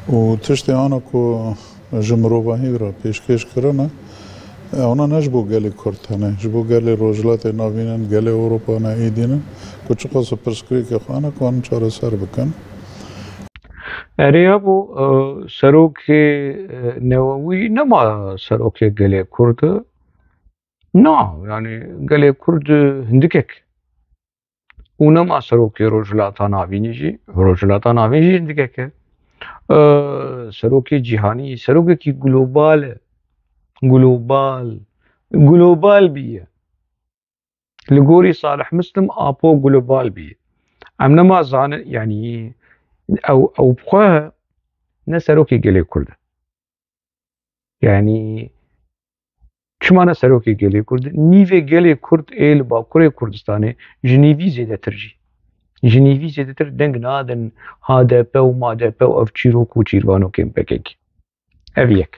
Û tiştê ana ku ji mirovahî re pêşkêş kirine, e, ona ne ji bo gelê Kurd tene, ji bo gelê Rojhilatê Navîn in, gelê Ewropa ne, êdî ne, ku çiqas pirsgirêkê xwe hene, ku hûn çareser bikin. Erê yabo, e, serokê, e, newewî nema serokê gelê Kurd e. Na, yanî gelê Kurd hindikek. Û nema serokê Rojhilata Navînî jî, Rojhilata Navîn jî hindikek e. E, serokê cîhanî, serokekî global e. Global. Global bîye. Li gorî Salih Muslim Apo global bîye. Em nema zanin, yanî ew, ew bi xwe ne serokê gelê Kurd e. Yanî, çima ne serokê gelê Kurd? Nîvê gelê Kurd ê li Bakurê Kurdistanê ji nîvî zêdetir jî. Ji nîvî zêdetir deng nadin H D P û M D P û ev çîrok û çîrvanokên P K K. Ev yek.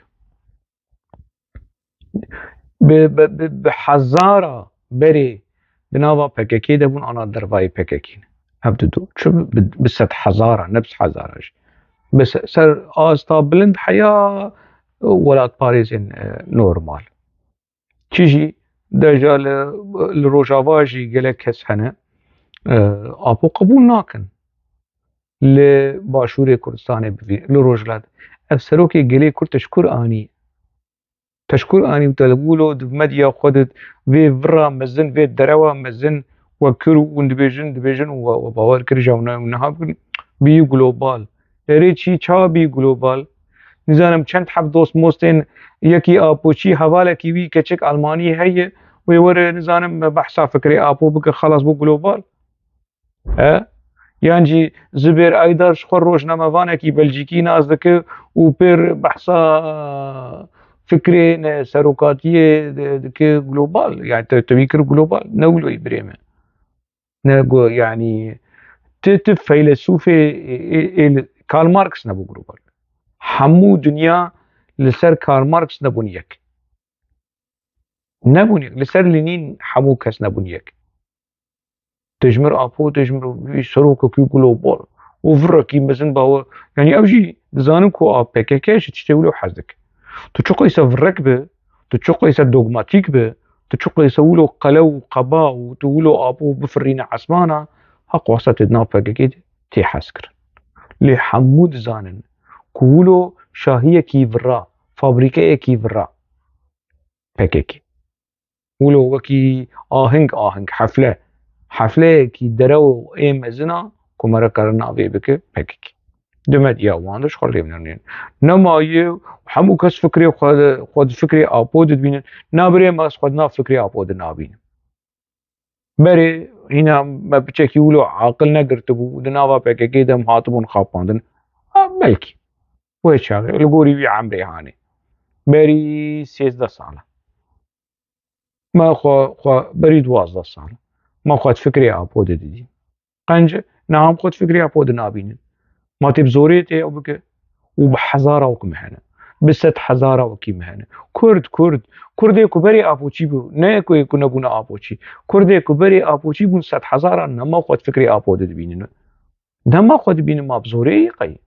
Bi, bi, bi, bi hezara berê di nava P K K de bûn, ana dervayê P K K ne. Ev dido. Çi bi, bi, bi sed hezara, ne bi hezara jî. Bi se-, ser asta bilind heya welatparêzên, e, normal. Çi jî deja li, li Rojava jî gelek kes hene, e, Apo qebûl nakin. Li Başûrê Kurdistanê bivî, li Rojhilat. Ev serokê gelê Kurd te ji kur anî? Te ji kur anî û te li wilo di medya xwe de vê vira mezin, vê derewa mezin we kir û hûn dibêjin, dibêjin û we, we bawer kir, ji ew ne, ew niha bikin. Bî global. Erê çi, çawa bî global? Nizanim çend heb dost mostên yekî Apoçî, hevalekî wî keçik Almanî heye, Wê were, nizanim, behsa fikrê Apo bike, xelas bû global. E? Yan jî Zubêr Aydar ji xwe rojnamevanekî Belcîkî nas dike û pêr behsa fikrê ne serokatiyê di-, dike global. Yani te, tevî kir global. Ne wilo yî birê me. Ne go, yani ti, ti feylesûfê ê, ê, ê li Karl Marx nebû global. Hemû dinya li ser Karl Marx nebûn yek. Nebûn yek. Li ser Lenîn hemû kes nebûn yek. Dijmir Apo, dijmir wî serokekî global û virekî mezin bawe. Yani ew jî dizanin ku a P K K ji tiştê wilo hez dike. Tu çi qeyse virek bi, tu çi qeyse dogmatîk bi, tu çi qeyse wilo qelew û qeba û tu wilo Apo bifirîne esmana, heq wasa tu di nav P K K de tê hez kirin. Lê hemû dizanin ku wilo şahiyekî vira, fabrîkeyekî vira P K K. Wilo wekî aheng aheng, hefle, hefleyekî derew ê mezin a ku mere karin navê bike P K K. Di medya wan de ji xwe lê binirînin. Nema yê hemû kes fikrê xwe, xwe di fikrê Apo de dibînin. Na birê me ez xwe di nav fikrê Apo de nabînim. Berê hîna me piçekî wilo aqil negirtibû û di nava P K K de em hatibûn xapandin. Ha, belkî. Wê çaxê, li gorî wî emrê hanê. Berî sêzdeh sal e. Me xwe, xwe berî duwazdeh sal. Me xwe di fikrê Apo de didî. Qenc e, niha em xwe di fikrê Apo de nabînin. Ma tê bi zorê tê ew bike. Û bi hezara wek me hene. Bi sed hezara wekî me hene. Kurd, Kurd. Kurdê ku berê Apoçî bû, ne ku, ku nebûne Apoçî. Kurdê ku berê Apoçî bûn sed hezara, nema xwe di fikrê Apo de dibînin. Nema xwe dibînin, ma bi zorê yê qey.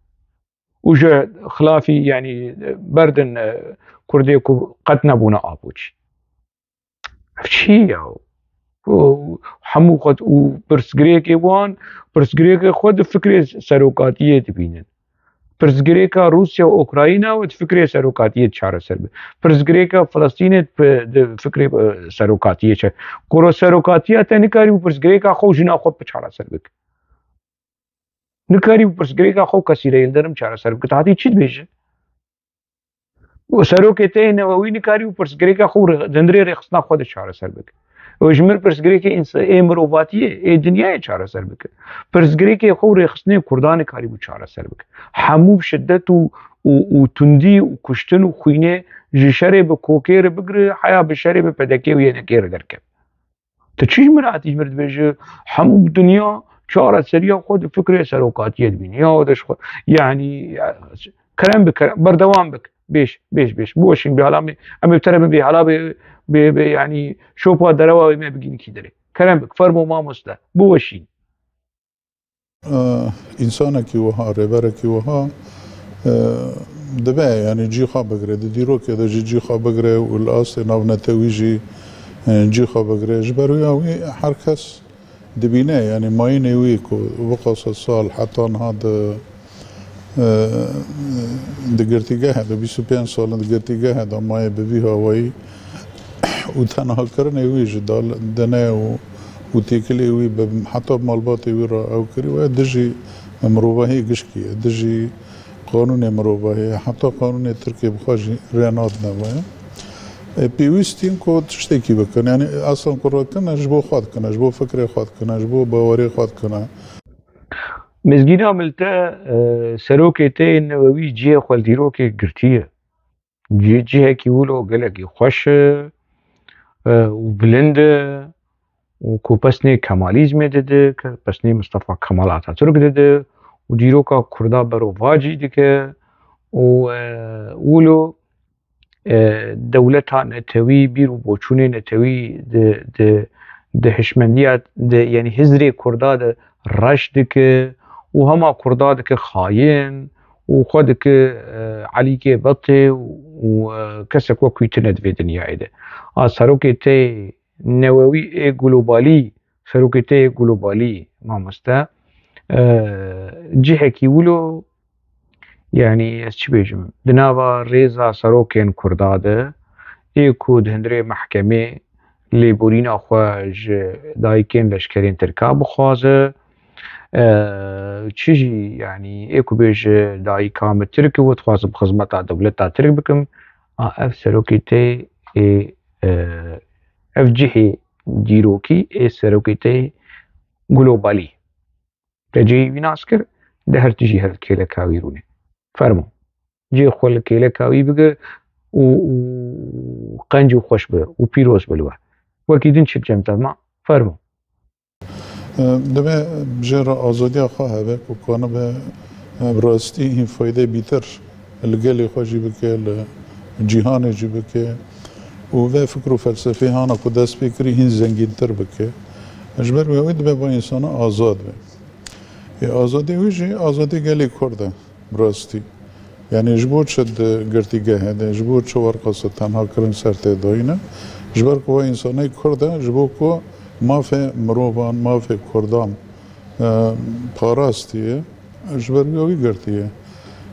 Û ji xilafî, yanî, berdin, e, Kurdê ku qet nebûne Apoçî. Ev çi ya? Û hemû xwe û pirsgirêkê wan, pirsgirêkê xwe di fikrê serokatiyê dibînin. Pirsgirêka Rûsya û Ukrayna wê di fikrê serokatiyê çareser be. Pirsgirêka Filistînê di, di fikrê, e, serokatiyê çe. Kuro serokatiya te nikarî û pirsgirêka xwe û jina xwe bi çareser bike. Nikarî û pirsgirêka xwe û kesîre Yildirim çareser bike. Tu hatî çi dibêje? Û serokê te yê newewî nikarî û pirsgirêka xwe û rê-, di hundirê rêxistina xwe de çareser bike. Û ji mir pirsgirêkê însa-, ê mirovatiyê, ê dinyayê çareser bike. Pirsgirêkê xwe û rêxistinê Kurdan nikarî bû çareser bike. Hemû şiddet û, û, û tundî û kuştin û xwînê ji şerê bi kokê re bigire, heya bi şerê bi P D K û Y N K re derkeve. Tu çi ji min hatî ji min dibêje? Hemû dinya çareseriya xwe di fikrê serokatiyê dibîne. Ya de ji xwe, yanî, ya, kerem bi kerem, berdewam bik. Bêş, bêş, bêş. Biweşîn bê hala me. Em ê bi te re bin bê hala bê, bê, bê, yanî, şopa derewa wê me bigîn kî derê. Kerem bik, fermo mamoste. Biweşîn. Eh, însanekî wiha, rêberekî wiha, eh, dibe, yanî cî xwe bigire, di dîrokê de jî cî xwe bigire û li astê navnetewî jî, eh, cî xwe bigire. Ji ber wî ya wî her kes dibîne, yanî mayînê wî ku viqasa sal heta niha di, eh, di girtîgehê de, bîst û pênc sal in di girtîgehê de maye bi vî hawayî û tenhakirinê wî ji dal-, dine û, û têkilê wî bi heta malbatê wî re ew kirî, wê dijî mirovahiyê gişkî ye, dijî qanûnê mirovahiyê, heta qanûnê Tirkiyê bi xwe jî rê nadine wê. E, pêwîstîn ku tiştekî bikin. Yanî, eslan ku rakine, ji bo xwe dikine, ji bo fikrê xwe dikine, ji bo bawerê xwe dikine. Mizgîna Milte, e, serokê te yê newewî cihê xwe li dîrokê girtiye. Cî-, cihekî wilo gelekî xweş e, e, û bilind e û ku pesnê Kemalîzmê dide, ke-, pesnê Mistefa Kemal Atatürk dide û dîroka Kurda berovacî dike û, e, wilo, e, dewleta netewî, bîr û boçûnê netewî di, di, di hişmendiya, di, yanî hizrê Kurda de reş dike û hema Kurda dike xayin û xwe dike, e, Elîkê Betê û, e, kesek wekî tune di vê dinyayê de. A serokê te newewî ê globalî, serokê te yê globalî, mamoste, e, cihekî wilo, yanî ez çi bêjim, di nava rêza serokên Kurda de, ê ku di hundirê mehkemê lêborîna xwe ji dayikên leşkerên Tirka bixwaze, e, çi jî, yanî, ê ku bêje, dayika min Tirk e û dixwazim xizmeta dewleta Tirk bikim, a, ev serokê te ê, e, Ev cihê dîrokî ê serokêteyê globalî. Te cihê wî nas kir, di her tijî hev kêleka wî rûne. Fermo. Cihê xwe li kêleka wî bigir û, û qenc û xweş be û pîroz be li we. Wekî din çi cem te ma? Fermo. Divê jê re azadiya xwe hebe ku kanibe bi rastî hîn faydê bîtir li gelê xwe jî bike, li cîhanê jî bike û vê fikr û felsefê hana ku dest pê kirî hîn zengîntir bike. Ji ber wê wî dibe va însana azad be. Ê azadî wî jî azadî gelê Kurd e. Bi rastî. Yanî ji bo çi di girtîgehê de, ji bo çi werqasa tenha kirin ser tê dayîne? Ji ber ku we însanê Kurd e, ji bo ku mafê mirovan, mafê Kurdan e, parastiye, ji ber wî wî girtiye.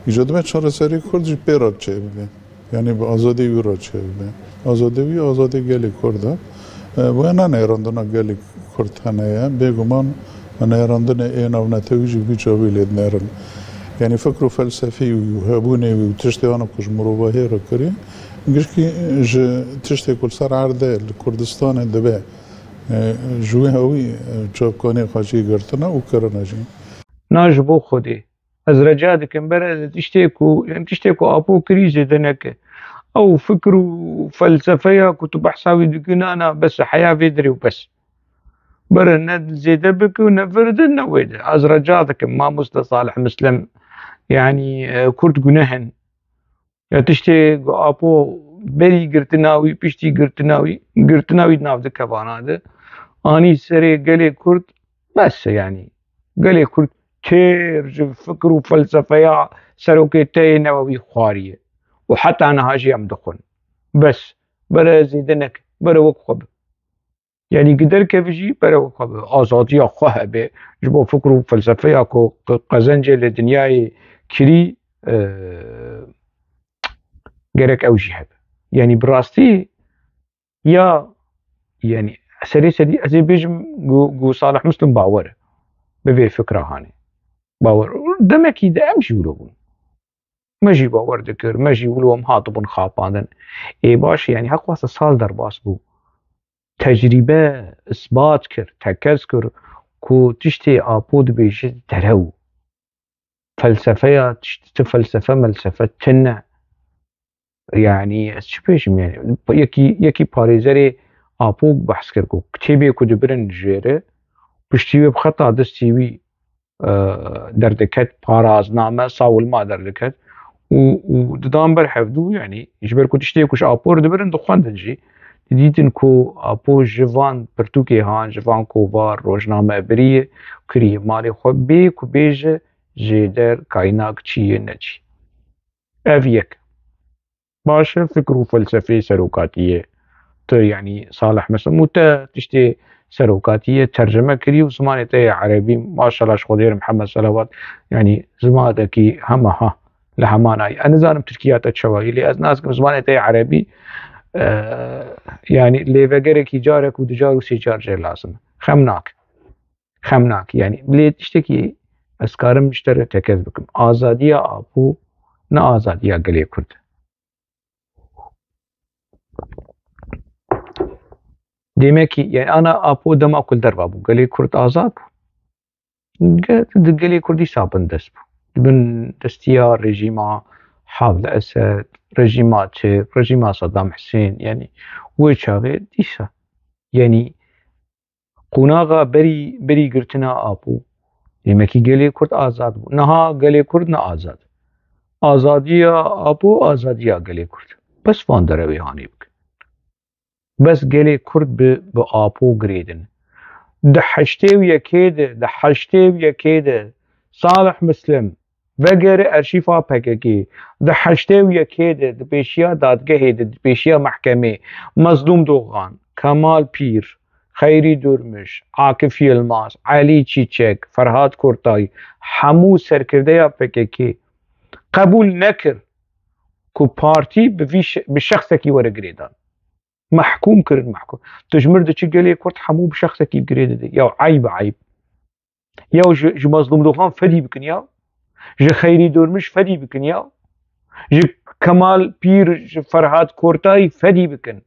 Îca dibe çareserî Kurd jî pê re çêbibe. Yanî bi azadî wî re çêbibe. Azadî wî, azadî gelê Kurd e. E, wê ne nêrandina gelê Kurd hene ye. Bêguman nêrandinê ê navnetewî jî vî çavî lê dinerin. Yanî fikr û felsefî wî û hebûnê wî û tiştê ana ku ji mirovahiyê re kirî, gişkî ji tiştê ku li ser erdê li Kurdistanê dibe, e, ji wî hewî, e, çavkanê xwe jî girtine û kirine jî. Na ji bo Xwedê. Ez reca dikim bere li tiştê ku, em tiştê ku Apo kirî zêde neke. Ew fikr û felsefeya ku tu behsa wî dikî, na, na, bes e, heya vê dirê û bes. Bere ne zêde bike û ne vir de ne wê de. Ez reca dikim, mamoste Salih Mislem, yanî, e, Kurd guneh in. Ya tiştê ku Apo berî girtina wî, piştî girtina wî, girtina wî di nav di kevana de, anî serê gelê Kurd, bes e yanî. Gelê Kurd têr ji fikir û felsefeya serokê te yê newe wî xwariye. Û heta niha jî em dixwin. Bes, bere zêde neke, bere wek xwe be. Yanî gi derkevî jî bere wek xwe be, azadiya xwe hebe, ji bo fikr û felsefeya ku qe-, qezencê li dinyayê kirî, e, gerek ew jî hebe. Yanî bi rastî ya, yanî serê sedî ez ê bêjim ku, ku Salih Muslim bawer e bi vê fikra hanê. Bawer. Demekî de em jî wilo bûn. Me jî bawer dikir, me jî wilo em hatibûn xapandin. Ê baş, yanî heq wasa sal derbas bû. Tecrîbe isbat kir, tekez kir ku tiştê Apo dibêje derew. Felsefeya tişt-, ti felsefe melsefe tune. Yanî ez çi bêjim yanî? Yekî, yekî parêzerê Apo behs kir ku kitêbê ku dibirin jêre, piştî wê bi xeta destî wî e, derdiket, parazname, sawilma derdiket û, û didan ber hevdû, yanî ji ber ku tiştê ku ji Apo re dibirin dixwendin jî, didîtin ku Apo ji van pirtûkê han, ji van kovar, rojname birî, kiriye malê xwe bê ku bêje jêder kaynak çi ye ne çi. Ev yek. Baş e, fikr û felsefeyê serokatiyê. Tu, yanî Salih Meslem û te tiştê serokatiyê tercime kirî û zimanê te yê erebî, maşallah, ji Xwedê re Mihemed Selawat, yanî zimanekî hema ha li hemanayî. Ez nizanim Tirkiya te çawa yî, lê ez nas dikim zimanê te yê erebî, e, yanî lêvegerekî carek û du car û sê car jê lazim e. Xem nake. Xem nake. Yanî lê tiştekî ez karim ji te re tekez bikim. Azadiya Apo ne azadiya gelê Kurd. Demekî, yanî ana Apo dema ku li derva bû, gelê Kurd azad bû. Ge-, di gelê Kurd dîsa bindest bû. Di bin destiya rejîma Hafid Esed, rejîma Tirk, rejîma Saddam Husên, yanî wê çaxê dîsa. Yanî qonaxa berî, berî girtina Apo, demekî gelê Kurd azad bû. Niha gelê Kurd ne azad. Azadiya Apo, azadiya gelê Kurd. Bes van derewê hanê bikin. Bes gelê Kurd bi, bi Apo girêdin. Di heştê û yekê de, di heştê û yekê de Salih Muslim, vegere erşîfa P K K, di heştê û yekê de di pêşiya dadgehê de, di pêşiya mehkemê, Mezlûm Doxan, Kemal Pîr, Xeyrî Durmuş, Akif Yilmaz, Elî Çîçek, Ferhat Kortay, hemû serkirdeya P K K qebûl nekir ku partî bi vî şe-, bi şexsekî were girêdan. Mehkûm kirin, mehkûm. Tu ji mir diçî gelê Kurd hemû bi şexsekî girê didê. Ya eyb e, eyb. Ya ji, ji Mazlûm Doxan fedî bikin ya. Ji Xeyrî Dormiş fedî bikin ya. Ji Kemal Pîr, ji Ferhat Kortayî fedî bikin.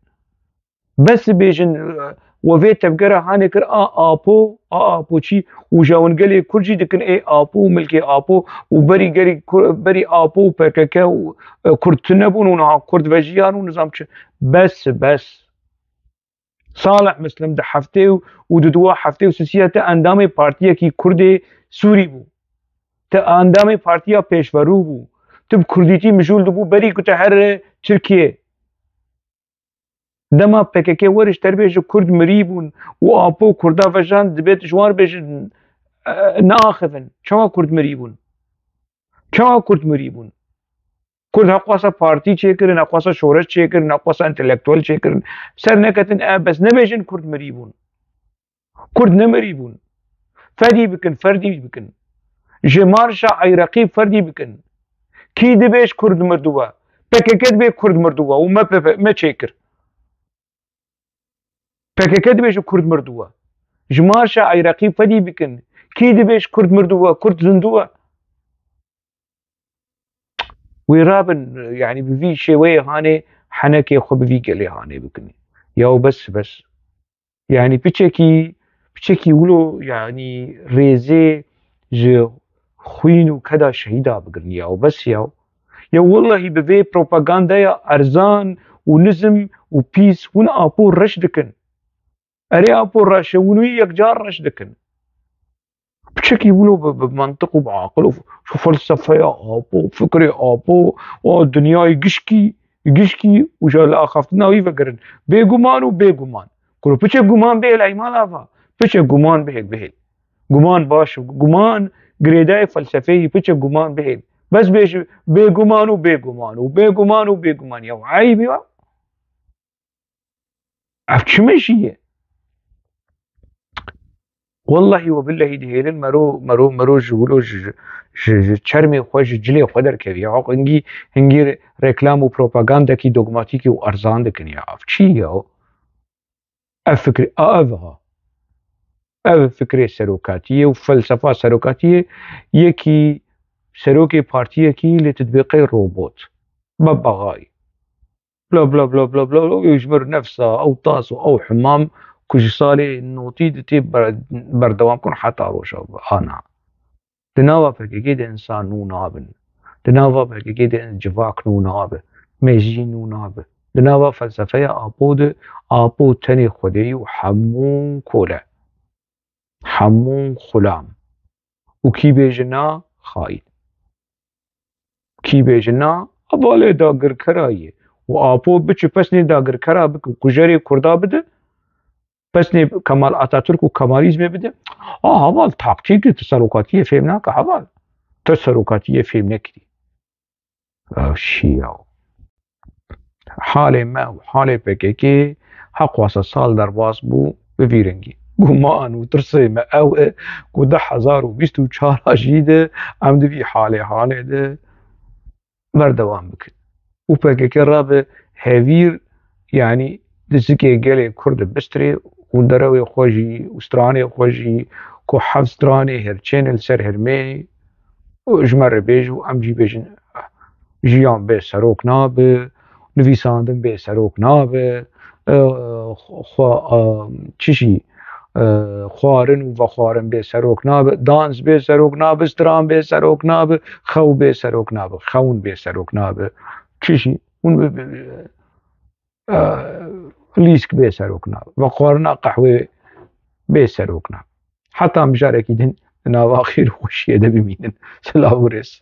Bes bêjin, e, we vê tevgera hanê kir, a Apo, a Apo çi? Û ji wan gelê Kurd jî dikin, ê Apo û milkê Apo û berî gelî Kur-, berî Apo û P K K û, e, Kurd tune bûn û niha Kurd vejiyan û nizam çi. Bes, bes. Salih Muslim di heftê û, û di duwa heftê û sisiya te endamê partiyekî Kurdê Sûrî bû. Te endamê partiya pêşverû bû. Tu bi Kurdîtî mijûl dibû berî ku te here Tirkiye. Dema P K K weriş te bêje Kurd mirî bûn û Apo Kurda vejand, dibê tu ji wan bêjin, e, neaxivin. Çawa Kurd mirî bûn? Çawa Kurd mirî bûn? Kurd heqwasa partî çêkirin, heqwasa şoreş çêkirin, heqwasa entelektuel çêkirin. Ser neketin, e, bes nebêjin Kurd mirî bûn. Kurd nemirî bûn. Fedî bikin, ferdî bikin. Ji marşa Eyreqî ferdî bikin. Kî dibêj Kurd mirduwe? P K K dibê Kurd mirduwe û me P P, me çêkir. P K K dibêje Kurd mirduwe. Ji marşa Eyreqî fedî bikin. Kî dibêj Kurd mirduwe, Kurd zinduwe? Wê rabin, yanî bi vî şêweyê hanê henekê xwe bi vî gelê hanê bikin. Ya bes, bes. Yanî piçekî, piçekî wilo, yanî rêzê ji xwîn û keda şehîda bigirin ya bes ya. Ya wellahî bi vê propagandaya erzan û nizm û pîs hûn Apo reş dikin. Erê Apo reş e, hûn wî yekcar reş dikin. Piçekî wilo bi, bi mantiq û bi aqil û f-, şu felsefeya Apo, fikrê Apo, o dinyayê gişkî, gişkî û ji li axaftina wî vegerin. Bêguman û bêguman. Kuro piçek guman bihêl ey mala va. Piçek guman bihêl, bihêl. Guman baş, guman girêdayê felsefeyî, piçek guman bihêl. Bes bêjî bêguman û bêguman û bêguman û bêguman. Ya eyb ya. Ev çi mejî ye? Wellahî we billehî dihêlin mero, mero, mero ji wilo ji, ji, ji, ji çermê xwe, ji cilê xwe derkevî. Ya hingî, hingî reklam û propagandekî dogmatîkî û erzan dikin ya. Ev çi ye o? Ev fikrê, a ev ha. Ev fikrê serokatiyê û felsefa serokatiyê, yekî serokê partiyekî lê tu dibê qey robot. Bebaxayî. Bla, bla, bla, bla, bla, bla, ew ji mir nefsa, ew tas û ew himam ku ji salê notî di tê ber-, berdewam kun heta roja ana. Di nava P K K de insan nû nabin. Di nava P K K de civak nû nabe. Mejî nû nabe. Di nava felsefeya Apo de, Apo tenê xwedê û hemû kole. Hemû xulam. Û kî bêje na, xayîn. Kî bêje na, hevalê dagirkera ye. Û Apo biçi pesnê dagirkera bike, kujerê Kurda bide, pesnê Kemal Atatürk û Kemalizmê bide. A heval taktîk e, tu serokatiyê fêm nake heval. Tu serokatiyê fêm nekirî. Ev şiya. Halê me û halê P K K heqwasa sal derbas bû bi vî rengî. Guman û tirsê me ew e ku du hezar û bîst û çar a jî de em di vî halê hanê de berdewam bikin. Û P K K rabe hevîr, yanî di zikê gelê Kurd de bistirê û derewê xwe jî û stranê xwe jî ku heft stranê herçên li ser hermê û ji me re bêj û em jî bêjin, jiyan bê serok nabe, nivîsandin bê serok nabe, e, xwe, e, çi jî, e, xwarin û vexwarin bê serok nabe, dans bê serok nabe, stran bê serok nabe, xew bê serok nabe, xewn bê serok nabe. Çi jî, hûn bi, bi, bi, e, lîsk bê serok nabe, vexwarina qehwê bê serok nabe. Heta mijarekî din di nava xêr û xweşiyê de bimînin. Silav û rêz.